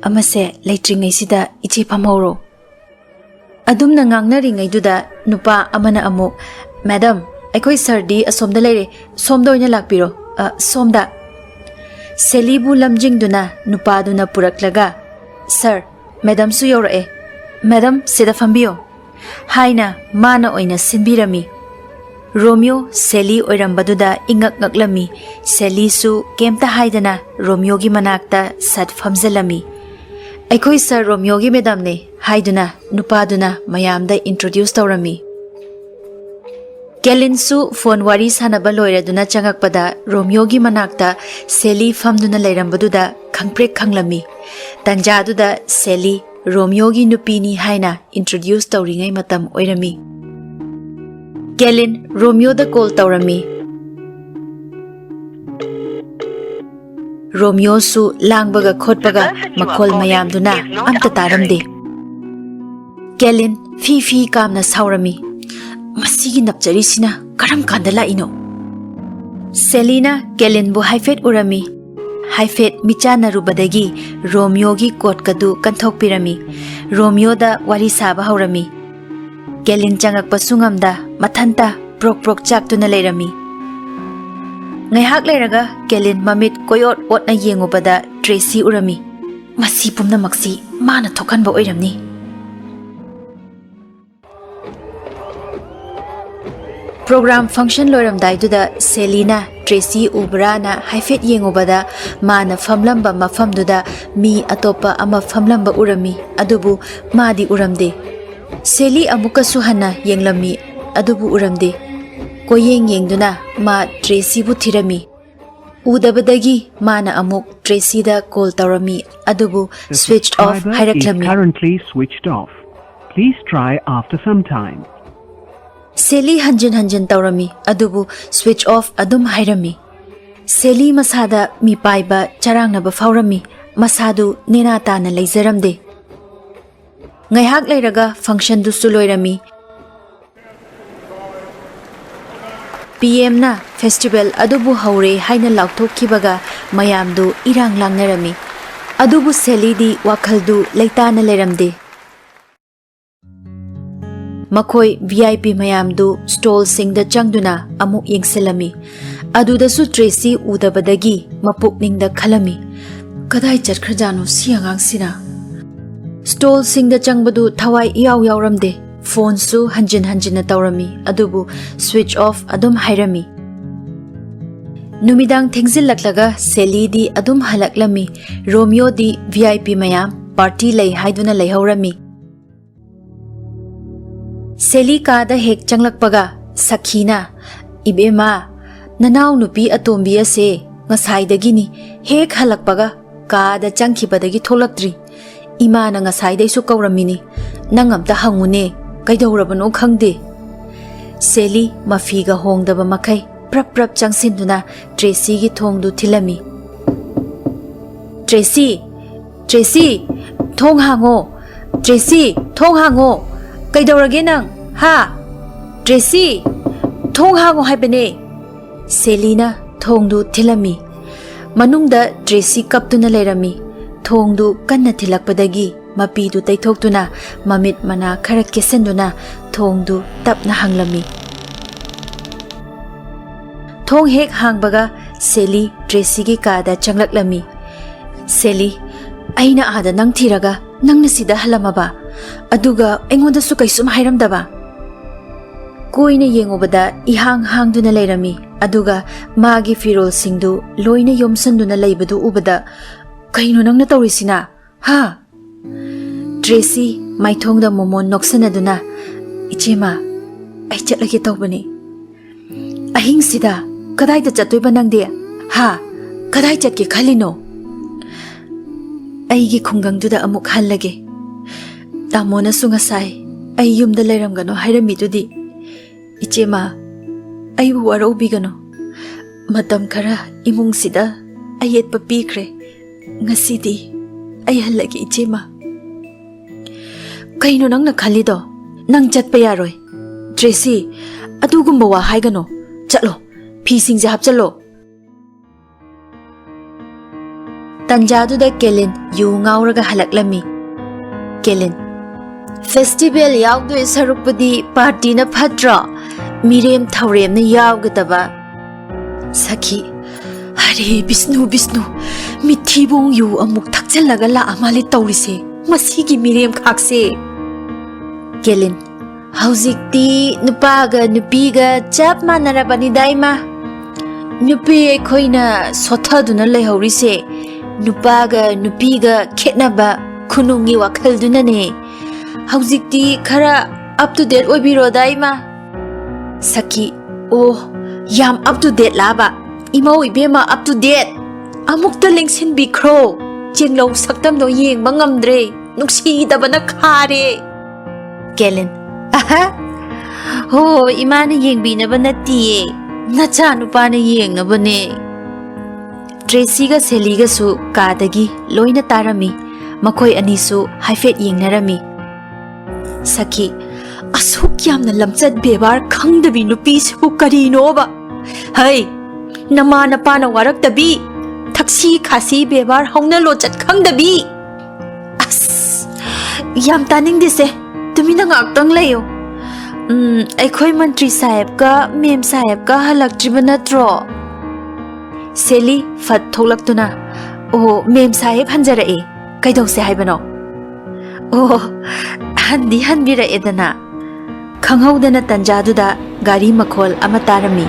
ꯑꯃꯁꯦ ꯂꯩꯇ꯭ꯔꯤꯉꯩꯁꯤꯗ ꯏꯆꯦ ꯐꯝꯍꯧꯔꯣ꯫" ꯑꯗꯨꯝꯅ ꯉꯥꯡꯅꯔꯤꯉꯩꯗꯨꯗ ꯅꯨꯄꯥ ꯑꯃꯅ ꯑꯃꯨꯛ, "ꯃꯦꯗꯥꯝ, ꯑꯩꯈꯣꯏ ꯁꯔꯗꯤ ꯑꯁꯣꯝꯗ ꯂꯩꯔꯦ, ꯁꯣꯝꯗ ꯑꯣꯏꯅ ꯂꯥꯛꯄꯤꯔꯣ, ꯑ, ꯁꯣꯝꯗ꯫" ꯁꯦꯂꯤꯕꯨ ꯂꯝꯖꯤꯡꯗꯨꯅ ꯅꯨꯄꯥꯗꯨꯅ ꯄꯨꯔꯛꯂꯒ, "ꯁꯔ, ꯃꯦꯗꯥꯝꯁꯨ ꯌꯧꯔꯛꯑꯦ꯫ ꯃꯦꯗꯥꯝ, ꯁꯤꯗ ꯐꯝꯕꯤꯌꯣ," ꯍꯥꯏꯅ ꯃꯥꯅ ꯑꯣꯏꯅ ꯁꯤꯟꯕꯤꯔꯝꯃꯤ꯫ ꯔꯣꯃꯤꯌꯣ ꯁꯦꯂꯤ ꯑꯣꯏꯔꯝꯕꯗꯨꯗ ꯏꯉꯛ ꯉꯛꯂꯝꯃꯤ꯫ ꯁꯦꯂꯤꯁꯨ ꯀꯩꯝꯇ ꯍꯥꯏꯗꯅ ꯔꯣꯃꯤꯌꯣꯒꯤ ꯃꯅꯥꯛꯇ ꯁꯠ ꯐꯝꯖꯜꯂꯝꯃꯤ꯫ "ꯑꯩꯈꯣꯏ ꯁꯔ ꯔꯣꯃꯤꯌꯣꯒꯤ ꯃꯦꯗꯥꯝꯅꯦ," ꯍꯥꯏꯗꯨꯅ ꯅꯨꯄꯥꯗꯨꯅ ꯃꯌꯥꯝꯗ introduce ꯇꯧꯔꯝꯃꯤ꯫ ꯀꯦꯂꯤꯟꯁꯨ ꯐꯣꯟ ꯋꯥꯔꯤ ꯁꯥꯟꯅꯕ ꯂꯣꯏꯔꯗꯨꯅ ꯆꯪꯉꯛꯄꯗ ꯔꯣꯃꯤꯌꯣꯒꯤ ꯃꯅꯥꯛꯇ ꯁꯦꯂꯤ ꯐꯝꯗꯨꯅ ꯂꯩꯔꯝꯕꯗꯨꯗ ꯈꯪꯄ꯭ꯔꯦꯛ ꯈꯪꯂꯝꯃꯤ꯫ ꯇꯟꯖꯥꯗꯨꯗ ꯁꯦꯂꯤ ꯔꯣꯃꯤꯌꯣꯒꯤ ꯅꯨꯄꯤꯅꯤ ꯍꯥꯏꯅ introduce ꯇꯧꯔꯤꯉꯩ ꯃꯇꯝ ꯑꯣꯏꯔꯝꯃꯤ꯫ ꯀꯦꯂꯤꯟ ꯔꯣꯃꯤꯌꯣꯗ call ꯇꯧꯔꯝꯃꯤ꯫ ꯔꯣꯃꯤꯌꯣꯁꯨ ꯂꯥꯡꯕꯒ ꯈꯣꯠꯄꯒ ꯃꯈꯣꯜ ꯃꯌꯥꯝꯗꯨꯅ ꯑꯝꯇ ꯇꯥꯔꯝꯗꯦ꯫ ꯀꯦꯂꯤꯟ ꯐꯤ ꯐꯤ ꯀꯥꯝꯅ ꯁꯥꯎꯔꯝꯃꯤ꯫ "ꯃꯁꯤꯒꯤ ꯅꯞꯆꯔꯤꯁꯤꯅ ꯀꯔꯝ ꯀꯥꯟꯗ ꯂꯥꯛꯏꯅꯣ?" ꯁꯦꯂꯤꯅ ꯀꯦꯂꯤꯟꯕꯨ ꯍꯥꯏꯐꯦꯠ ꯎꯔꯝꯃꯤ꯫ ꯍꯥꯏꯐꯦꯠ ꯃꯤꯆꯥꯟꯅꯔꯨꯕꯗꯒꯤ ꯔꯣꯃꯤꯌꯣꯒꯤ ꯀꯣꯠꯀꯗꯨ ꯀꯟꯊꯣꯛꯄꯤꯔꯝꯃꯤ꯫ ꯔꯣꯃꯤꯌꯣꯗ ꯋꯥꯔꯤ ꯁꯥꯕ ꯍꯧꯔꯝꯃꯤ꯫ ꯀꯦꯂꯤꯟ ꯆꯪꯉꯛꯄꯁꯨ ꯉꯝꯗ ꯃꯊꯟꯇ ꯄ꯭ꯔꯣꯛ ꯄ꯭ꯔꯣꯛ ꯆꯥꯛꯇꯨꯅ ꯂꯩꯔꯝꯃꯤ꯫ ꯉꯥꯏꯍꯥꯛ ꯂꯩꯔꯒ ꯀꯦꯂꯤꯟ ꯃꯃꯤꯠ ꯀꯣꯏꯑꯣꯠ ꯑꯣꯠꯅ ꯌꯦꯡꯉꯨꯕꯗ ꯇ꯭ꯔꯦꯁꯤ ꯎꯔꯝꯃꯤ꯫ "ꯃꯁꯤ ꯄꯨꯝꯅꯃꯛꯁꯤ ꯃꯥꯅ ꯊꯣꯛꯍꯟꯕ ꯑꯣꯏꯔꯝꯅꯤ"꯫ ꯄ꯭ꯔꯣꯒ꯭ꯔꯥꯝ ꯐꯪꯁꯟ ꯂꯣꯏꯔꯝꯗꯥꯏꯗꯨꯗ ꯁꯦꯂꯤꯅ ꯇ꯭ꯔꯦꯁꯤ ꯎꯕ꯭ꯔꯥꯅ ꯍꯥꯏꯐꯦꯠ ꯌꯦꯡꯉꯨꯕꯗ ꯃꯥꯅ ꯐꯝꯂꯝꯕ ꯃꯐꯝꯗꯨꯗ ꯃꯤ ꯑꯇꯣꯞꯄ ꯑꯃ ꯐꯝꯂꯝꯕ ꯎꯔꯝꯃꯤ, ꯑꯗꯨꯕꯨ ꯃꯥꯗꯤ ꯎꯔꯝꯗꯦ꯫ ꯁꯦꯂꯤ ꯑꯃꯨꯛꯀꯁꯨ ꯍꯟꯅ ꯌꯦꯡꯂꯝꯃꯤ, ꯑꯗꯨꯕꯨ ꯎꯔꯝꯗꯦ꯫ ꯀꯣꯏꯌꯦꯡ ꯌꯦꯡꯗꯨꯅ ꯃꯥ ꯇ꯭ꯔꯦꯁꯤꯕꯨ ꯊꯤꯔꯝꯃꯤ꯫ ꯎꯗꯕꯗꯒꯤ ꯃꯥꯅ ꯑꯃꯨꯛ ꯇ꯭ꯔꯦꯁꯤꯗ ꯀꯣꯜ ꯇꯧꯔꯝꯃꯤ, ꯑꯗꯨꯕꯨ The switch of subscriber is ꯍꯥꯏꯔꯛꯂꯝꯃꯤ꯫ Currently switched off. Please try after some time. ꯁꯦꯂꯤ ꯍꯟꯖꯤꯟ ꯍꯟꯖꯤꯟ ꯇꯧꯔꯝꯃꯤ, ꯑꯗꯨꯕꯨ ꯁ꯭ꯋꯤꯆ ꯑꯣꯐ ꯑꯗꯨꯝ ꯍꯥꯏꯔꯝꯃꯤ꯫ ꯁꯦꯂꯤ ꯃꯁꯥꯗ ꯃꯤꯄꯥꯏꯕ ꯆꯔꯥꯡꯅꯕ ꯐꯥꯎꯔꯝꯃꯤ꯫ ꯃꯁꯥꯗꯨ ꯅꯦꯅꯥ ꯇꯥꯅ ꯂꯩꯖꯔꯝꯗꯦ꯫ ꯉꯥꯏꯍꯥꯛ ꯂꯩꯔꯒ ꯐꯪꯁꯟꯗꯨꯁꯨ ꯂꯣꯏꯔꯝꯃꯤ꯫ ꯄꯤ ꯑꯦꯝꯅ ꯐꯦꯁꯇꯤꯚꯦꯜ ꯑꯗꯨꯕꯨ ꯍꯧꯔꯦ ꯍꯥꯏꯅ ꯂꯥꯎꯊꯣꯛꯈꯤꯕꯒ ꯃꯌꯥꯝꯗꯨ ꯏꯔꯥꯡ ꯂꯥꯡꯅꯔꯝꯃꯤ꯫ ꯑꯗꯨꯕꯨ ꯁꯦꯂꯤꯗꯤ ꯋꯥꯈꯜꯗꯨ ꯂꯩꯇꯥꯅ ꯂꯩꯔꯝꯗꯦ꯫ ꯃꯈꯣꯏ ꯚꯤ ꯑꯥꯏ ꯄꯤ ꯃꯌꯥꯝꯗꯨ ꯁ꯭ꯇꯣꯜꯁꯤꯡꯗ ꯆꯪꯗꯨꯅ ꯑꯃꯨꯛ ꯌꯦꯡꯁꯤꯜꯂꯝꯃꯤ꯫ ꯑꯗꯨꯗꯁꯨ ꯇ꯭ꯔꯦꯁꯤ ꯎꯗꯕꯗꯒꯤ ꯃꯄꯨꯛꯅꯤꯡꯗ ꯈꯜꯂꯝꯃꯤ, "ꯀꯗꯥꯏ ꯆꯠꯈ꯭ꯔꯖꯥꯠꯅꯣ ꯁꯤ ꯑꯉꯥꯡꯁꯤꯅ?" ꯁ꯭ꯇꯣꯜꯁꯤꯡꯗ ꯆꯪꯕꯗꯨ ꯊꯋꯥꯏ ꯏꯌꯥꯎ ꯌꯥꯎꯔꯝꯗꯦ꯫ ꯐꯣꯟꯁꯨ ꯍꯟꯖꯤꯟ ꯍꯟꯖꯤꯟꯅ ꯇꯧꯔꯝꯃꯤ, ꯑꯗꯨꯕꯨ ꯁ꯭ꯋꯤꯆ ꯑꯣꯐ ꯑꯗꯨꯝ ꯍꯥꯏꯔꯝꯃꯤ꯫ ꯅꯨꯃꯤꯗꯥꯡ ꯊꯦꯡꯖꯤꯜꯂꯛꯂꯒ ꯁꯦꯂꯤꯗꯤ ꯑꯗꯨꯝ ꯍꯜꯂꯛꯂꯝꯃꯤ꯫ ꯔꯣꯃꯤꯌꯣꯗꯤ ꯚꯤ ꯑꯥꯏ ꯄꯤ ꯃꯌꯥꯝ ꯄꯥꯔꯇꯤ ꯂꯩ ꯍꯥꯏꯗꯨꯅ ꯂꯩꯍꯧꯔꯝꯃꯤ꯫ ꯁꯦꯂꯤ ꯀꯥꯗ ꯍꯦꯛ ꯆꯪꯂꯛꯄꯒ ꯁꯈꯤꯅ, "ꯏꯕꯦꯝꯃ, ꯅꯅꯥꯎ ꯅꯨꯄꯤ ꯑꯇꯣꯝꯕꯤ ꯑꯁꯦ ꯉꯁꯥꯏꯗꯒꯤꯅꯤ, ꯍꯦꯛ ꯍꯜꯂꯛꯄꯒ ꯀꯥꯗ ꯆꯪꯈꯤꯕꯗꯒꯤ ꯊꯣꯛꯂꯛꯇ꯭ꯔꯤ꯫ ꯏꯃꯥꯅ ꯉꯁꯥꯏꯗꯩꯁꯨ ꯀꯧꯔꯝꯃꯤꯅꯤ꯫ ꯅꯪ ꯑꯝꯇ ꯍꯪꯉꯨꯅꯦ, ꯀꯩꯗꯧꯔꯕꯅꯣ ꯈꯪꯗꯦ"꯫ ꯁꯦꯂꯤ ꯃꯐꯤꯒ ꯍꯣꯡꯗꯕ ꯃꯈꯩ ꯄ꯭ꯔꯞ ꯄ꯭ꯔꯞ ꯆꯪꯁꯤꯟꯗꯨꯅ ꯇ꯭ꯔꯦꯁꯤꯒꯤ ꯊꯣꯡꯗꯨ ꯊꯤꯜꯂꯝꯃꯤ꯫ "ꯇ꯭ꯔꯦꯁꯤ! ꯇ꯭ꯔꯦꯁꯤ! ꯊꯣꯡ ꯍꯥꯡꯉꯣ! ꯇ꯭ꯔꯦꯁꯤ! ꯊꯣꯡ ꯍꯥꯡꯉꯣ! ꯀꯩꯗꯧꯔꯒꯦ ꯅꯪ? ꯍꯥ? ꯇ꯭ꯔꯦꯁꯤ! ꯊꯣꯡ ꯍꯥꯡꯉꯣ ꯍꯥꯏꯕꯅꯦ!" ꯁꯦꯂꯤꯅ ꯊꯣꯡꯗꯨ ꯊꯤꯜꯂꯝꯃꯤ꯫ ꯃꯅꯨꯡꯗ ꯇ꯭ꯔꯦꯁꯤ ꯀꯞꯇꯨꯅ ꯂꯩꯔꯝꯃꯤ꯫ ꯊꯣꯡꯗꯨ ꯀꯟꯅ ꯊꯤꯜꯂꯛꯄꯗꯒꯤ ꯃꯄꯤꯗꯨ ꯇꯩꯊꯣꯛꯇꯨꯅ ꯃꯃꯤꯠ ꯃꯅꯥ ꯈꯔ ꯀꯦꯁꯟꯗꯨꯅ ꯊꯣꯡꯗꯨ ꯇꯞꯅ ꯍꯥꯡꯂꯝꯃꯤ꯫ ꯊꯣꯡ ꯍꯦꯛ ꯍꯥꯡꯕꯒ ꯁꯦꯂꯤ ꯇ꯭ꯔꯦꯁꯤꯒꯤ ꯀꯥꯗ ꯆꯪꯂꯛꯂꯝꯃꯤ꯫ "ꯁꯦꯂꯤ, ꯑꯩꯅ ꯑꯥꯗ ꯅꯪ ꯊꯤꯔꯒ ꯅꯪꯅ ꯁꯤꯗ ꯍꯜꯂꯝꯃꯕ? ꯑꯗꯨꯒ ꯑꯩꯉꯣꯟꯗꯁꯨ ꯀꯩꯁꯨꯝ ꯍꯥꯏꯔꯝꯗꯕ?" ꯀꯣꯏꯅ ꯌꯦꯡꯉꯨꯕꯗ ꯏꯍꯥꯡ ꯍꯥꯡꯗꯨꯅ ꯂꯩꯔꯝꯃꯤ, ꯑꯗꯨꯒ ꯃꯥꯒꯤ ꯐꯤꯔꯣꯜꯁꯤꯡꯗꯨ ꯂꯣꯏꯅ ꯌꯣꯝꯁꯟꯗꯨꯅ ꯂꯩꯕꯗꯨ ꯎꯕꯗ, "ꯀꯩꯅꯣ ꯅꯪꯅ ꯇꯧꯔꯤꯁꯤꯅ? ꯍꯥ?" ꯇ꯭ꯔꯦꯁꯤ ꯃꯥꯏꯊꯣꯡꯗ ꯃꯣꯃꯣꯟ ꯅꯣꯛꯁꯟꯅꯗꯨꯅ, "ꯏꯆꯦꯃ, ꯑꯩ ꯆꯠꯂꯒꯦ ꯇꯧꯕꯅꯤ꯫" "ꯑꯍꯤꯡꯁꯤꯗ ꯀꯗꯥꯏꯗ ꯆꯠꯇꯣꯏꯕ ꯅꯪꯗꯤ? ꯍꯥ? ꯀꯗꯥꯏ ꯆꯠꯀꯦ ꯈꯜꯂꯤꯅꯣ?" ꯑꯩꯒꯤ ꯈꯨꯡꯒꯪꯗꯨꯗ ꯑꯃꯨꯛ ꯍꯜꯂꯒꯦ꯫ ꯇꯥꯃꯣꯅꯁꯨ ꯉꯁꯥꯏ ꯑꯩ ꯌꯨꯝꯗ ꯂꯩꯔꯝꯒꯅꯨ ꯍꯥꯏꯔꯝꯃꯤꯗꯨꯗꯤ꯫ ꯏꯆꯦꯃ, ꯑꯩꯕꯨ ꯋꯥꯔꯧꯕꯤꯒꯅꯨ꯫ ꯃꯇꯝ ꯈꯔ ꯏꯃꯨꯡꯁꯤꯗ ꯑꯌꯦꯠꯄ ꯄꯤꯈ꯭ꯔꯦ꯫ ꯉꯁꯤꯗꯤ ꯑꯩ ꯍꯜꯂꯒꯦ, ꯏꯆꯦꯃ꯫ ꯀꯩꯅꯣ ꯅꯪꯅ ꯈꯜꯂꯤꯗꯣ? ꯅꯪ ꯆꯠꯄ ꯌꯥꯔꯣꯏ꯫ ꯇ꯭ꯔꯦꯁꯤ, ꯑꯗꯨꯒꯨꯝꯕ ꯋꯥ ꯍꯥꯏꯒꯅꯣ꯫ ꯆꯠꯂꯣ, ꯐꯤꯁꯤꯡꯁꯦ ꯍꯥꯞꯆꯜꯂꯣ꯫ ꯇꯟꯖꯥꯗꯨꯗ ꯀꯦꯂꯤꯟ ꯌꯨ ꯉꯥꯎꯔꯒ ꯍꯜꯂꯛꯂꯝꯃꯤ꯫ ꯀꯦꯂꯤꯟ, "ꯐꯦꯁꯇꯤꯚꯦꯜ ꯌꯥꯎꯗꯣꯏ ꯁꯔꯨꯛꯄꯨꯗꯤ ꯄꯥꯔꯇꯤꯅ ꯐꯠꯇ꯭ꯔꯣ? ꯃꯤꯔꯦꯝ ꯊꯧꯔꯦꯝꯅ ꯌꯥꯎꯒꯗꯕ꯫" ꯁꯈꯤ, "ꯑꯔꯦ ꯕꯤꯁꯅꯨ, ꯕꯤꯁꯅꯨ, ꯃꯤꯊꯤꯕꯣꯡ ꯌꯨ ꯑꯃꯨꯛ ꯊꯛꯆꯜꯂꯒ ꯂꯥꯛꯑ ꯃꯥꯜꯂꯦ ꯇꯧꯔꯤꯁꯦ, ꯃꯁꯤꯒꯤ ꯃꯤꯔꯦꯝ ꯈꯥꯛꯁꯦ꯫" ꯀꯦꯂꯤꯟ, "ꯍꯧꯖꯤꯛꯇꯤ ꯅꯨꯄꯥꯒ ꯅꯨꯄꯤꯒ ꯆꯞ ꯃꯥꯟꯅꯔꯕꯅꯤꯗ, ꯏꯃꯥ꯫ ꯅꯨꯄꯤ ꯑꯩꯈꯣꯏꯅ ꯁꯣꯠꯊꯗꯨꯅ ꯂꯩꯍꯧꯔꯤꯁꯦ ꯅꯨꯄꯥꯒ ꯅꯨꯄꯤꯒ ꯈꯦꯠꯅꯕ ꯈꯨꯅꯨꯡꯒꯤ ꯋꯥꯈꯜꯗꯨꯅꯅꯦ꯫ ꯍꯧꯖꯤꯛꯇꯤ ꯈꯔ up to date ꯑꯣꯏꯕꯤꯔꯣꯗ, ꯏꯃꯥ꯫" ꯁꯈꯤ, "ꯑꯣ, ꯌꯥꯝ up to date ꯂꯥꯕ? ꯏꯃꯧ ꯏꯕꯦꯝꯃ, up to date? ꯑꯃꯨꯛꯇ ꯂꯦꯡꯁꯤꯟꯕꯤꯈ꯭ꯔꯣ꯫ ꯆꯦꯡꯂꯧ ꯁꯛꯇꯝꯗꯣ ꯌꯦꯡꯕ ꯉꯝꯗ꯭ꯔꯦ꯫ ꯅꯨꯡꯁꯤꯗꯕꯅ ꯈꯥꯔꯦ꯫" ꯀꯦꯂꯤꯟ, "ꯑꯍ, ꯍꯣ, ꯏꯃꯥꯅ ꯌꯦꯡꯕꯤꯅꯕ ꯅꯠꯇꯤꯌꯦ, ꯅꯆꯥ ꯅꯨꯄꯥꯅ ꯌꯦꯡꯅꯕꯅꯦ꯫" ꯇ꯭ꯔꯦꯁꯤꯒ ꯁꯦꯂꯤꯒꯁꯨ ꯀꯥꯗꯒꯤ ꯂꯣꯏꯅ ꯇꯥꯔꯝꯃꯤ꯫ ꯃꯈꯣꯏ ꯑꯅꯤꯁꯨ ꯍꯥꯏꯐꯦꯠ ꯌꯦꯡꯅꯔꯝꯃꯤ꯫ ꯁꯈꯤ, "ꯑꯁꯨꯛ ꯌꯥꯝꯅ ꯂꯝꯆꯠ ꯕꯦꯕꯥꯔ ꯈꯪꯗꯕꯤ ꯅꯨꯄꯤꯁꯤꯕꯨ ꯀꯔꯤꯅꯣꯕ? ꯍꯩ, ꯅꯃꯥ ꯅꯄꯥꯅ ꯋꯥꯔꯛꯇꯕꯤ, ꯁꯤ ꯈꯥꯁꯤ ꯕꯦꯕꯥꯔ ꯍꯧꯅ ꯂꯣꯟꯆꯠ ꯈꯪꯗꯕꯤ꯫ ꯑꯁ, ꯌꯥꯝ ꯇꯥꯅꯤꯡꯗꯦꯁꯦ꯫ ꯇꯨꯃꯤꯟꯅ ꯉꯥꯛꯇꯪ ꯂꯩꯌꯨ꯫ ꯎꯝ, ꯑꯩꯈꯣꯏ ꯃꯟꯇ꯭ꯔꯤ ꯁꯥꯍꯦꯕꯀ ꯃꯦꯝ ꯁꯥꯍꯦꯕꯀ ꯍꯜꯂꯛꯇ꯭ꯔꯤꯕ ꯅꯠꯇ꯭ꯔꯣ? ꯁꯦꯂꯤ ꯐꯠ ꯊꯣꯛꯂꯛꯇꯨꯅ, "ꯑꯣ, ꯃꯦꯝ ꯁꯥꯍꯦꯕ ꯍꯟꯖꯔꯛꯑꯦ꯫ ꯀꯩꯗꯧꯁꯦ ꯍꯥꯏꯕꯅꯣ?" "ꯑꯣ, ꯍꯟꯗꯤ ꯍꯟꯕꯤꯔꯛꯑꯦꯗꯅ꯫" ꯈꯪꯍꯧꯗꯅ ꯇꯟꯖꯥꯗꯨꯗ ꯒꯥꯔꯤ ꯃꯈꯣꯜ ꯑꯃ ꯇꯥꯔꯝꯃꯤ꯫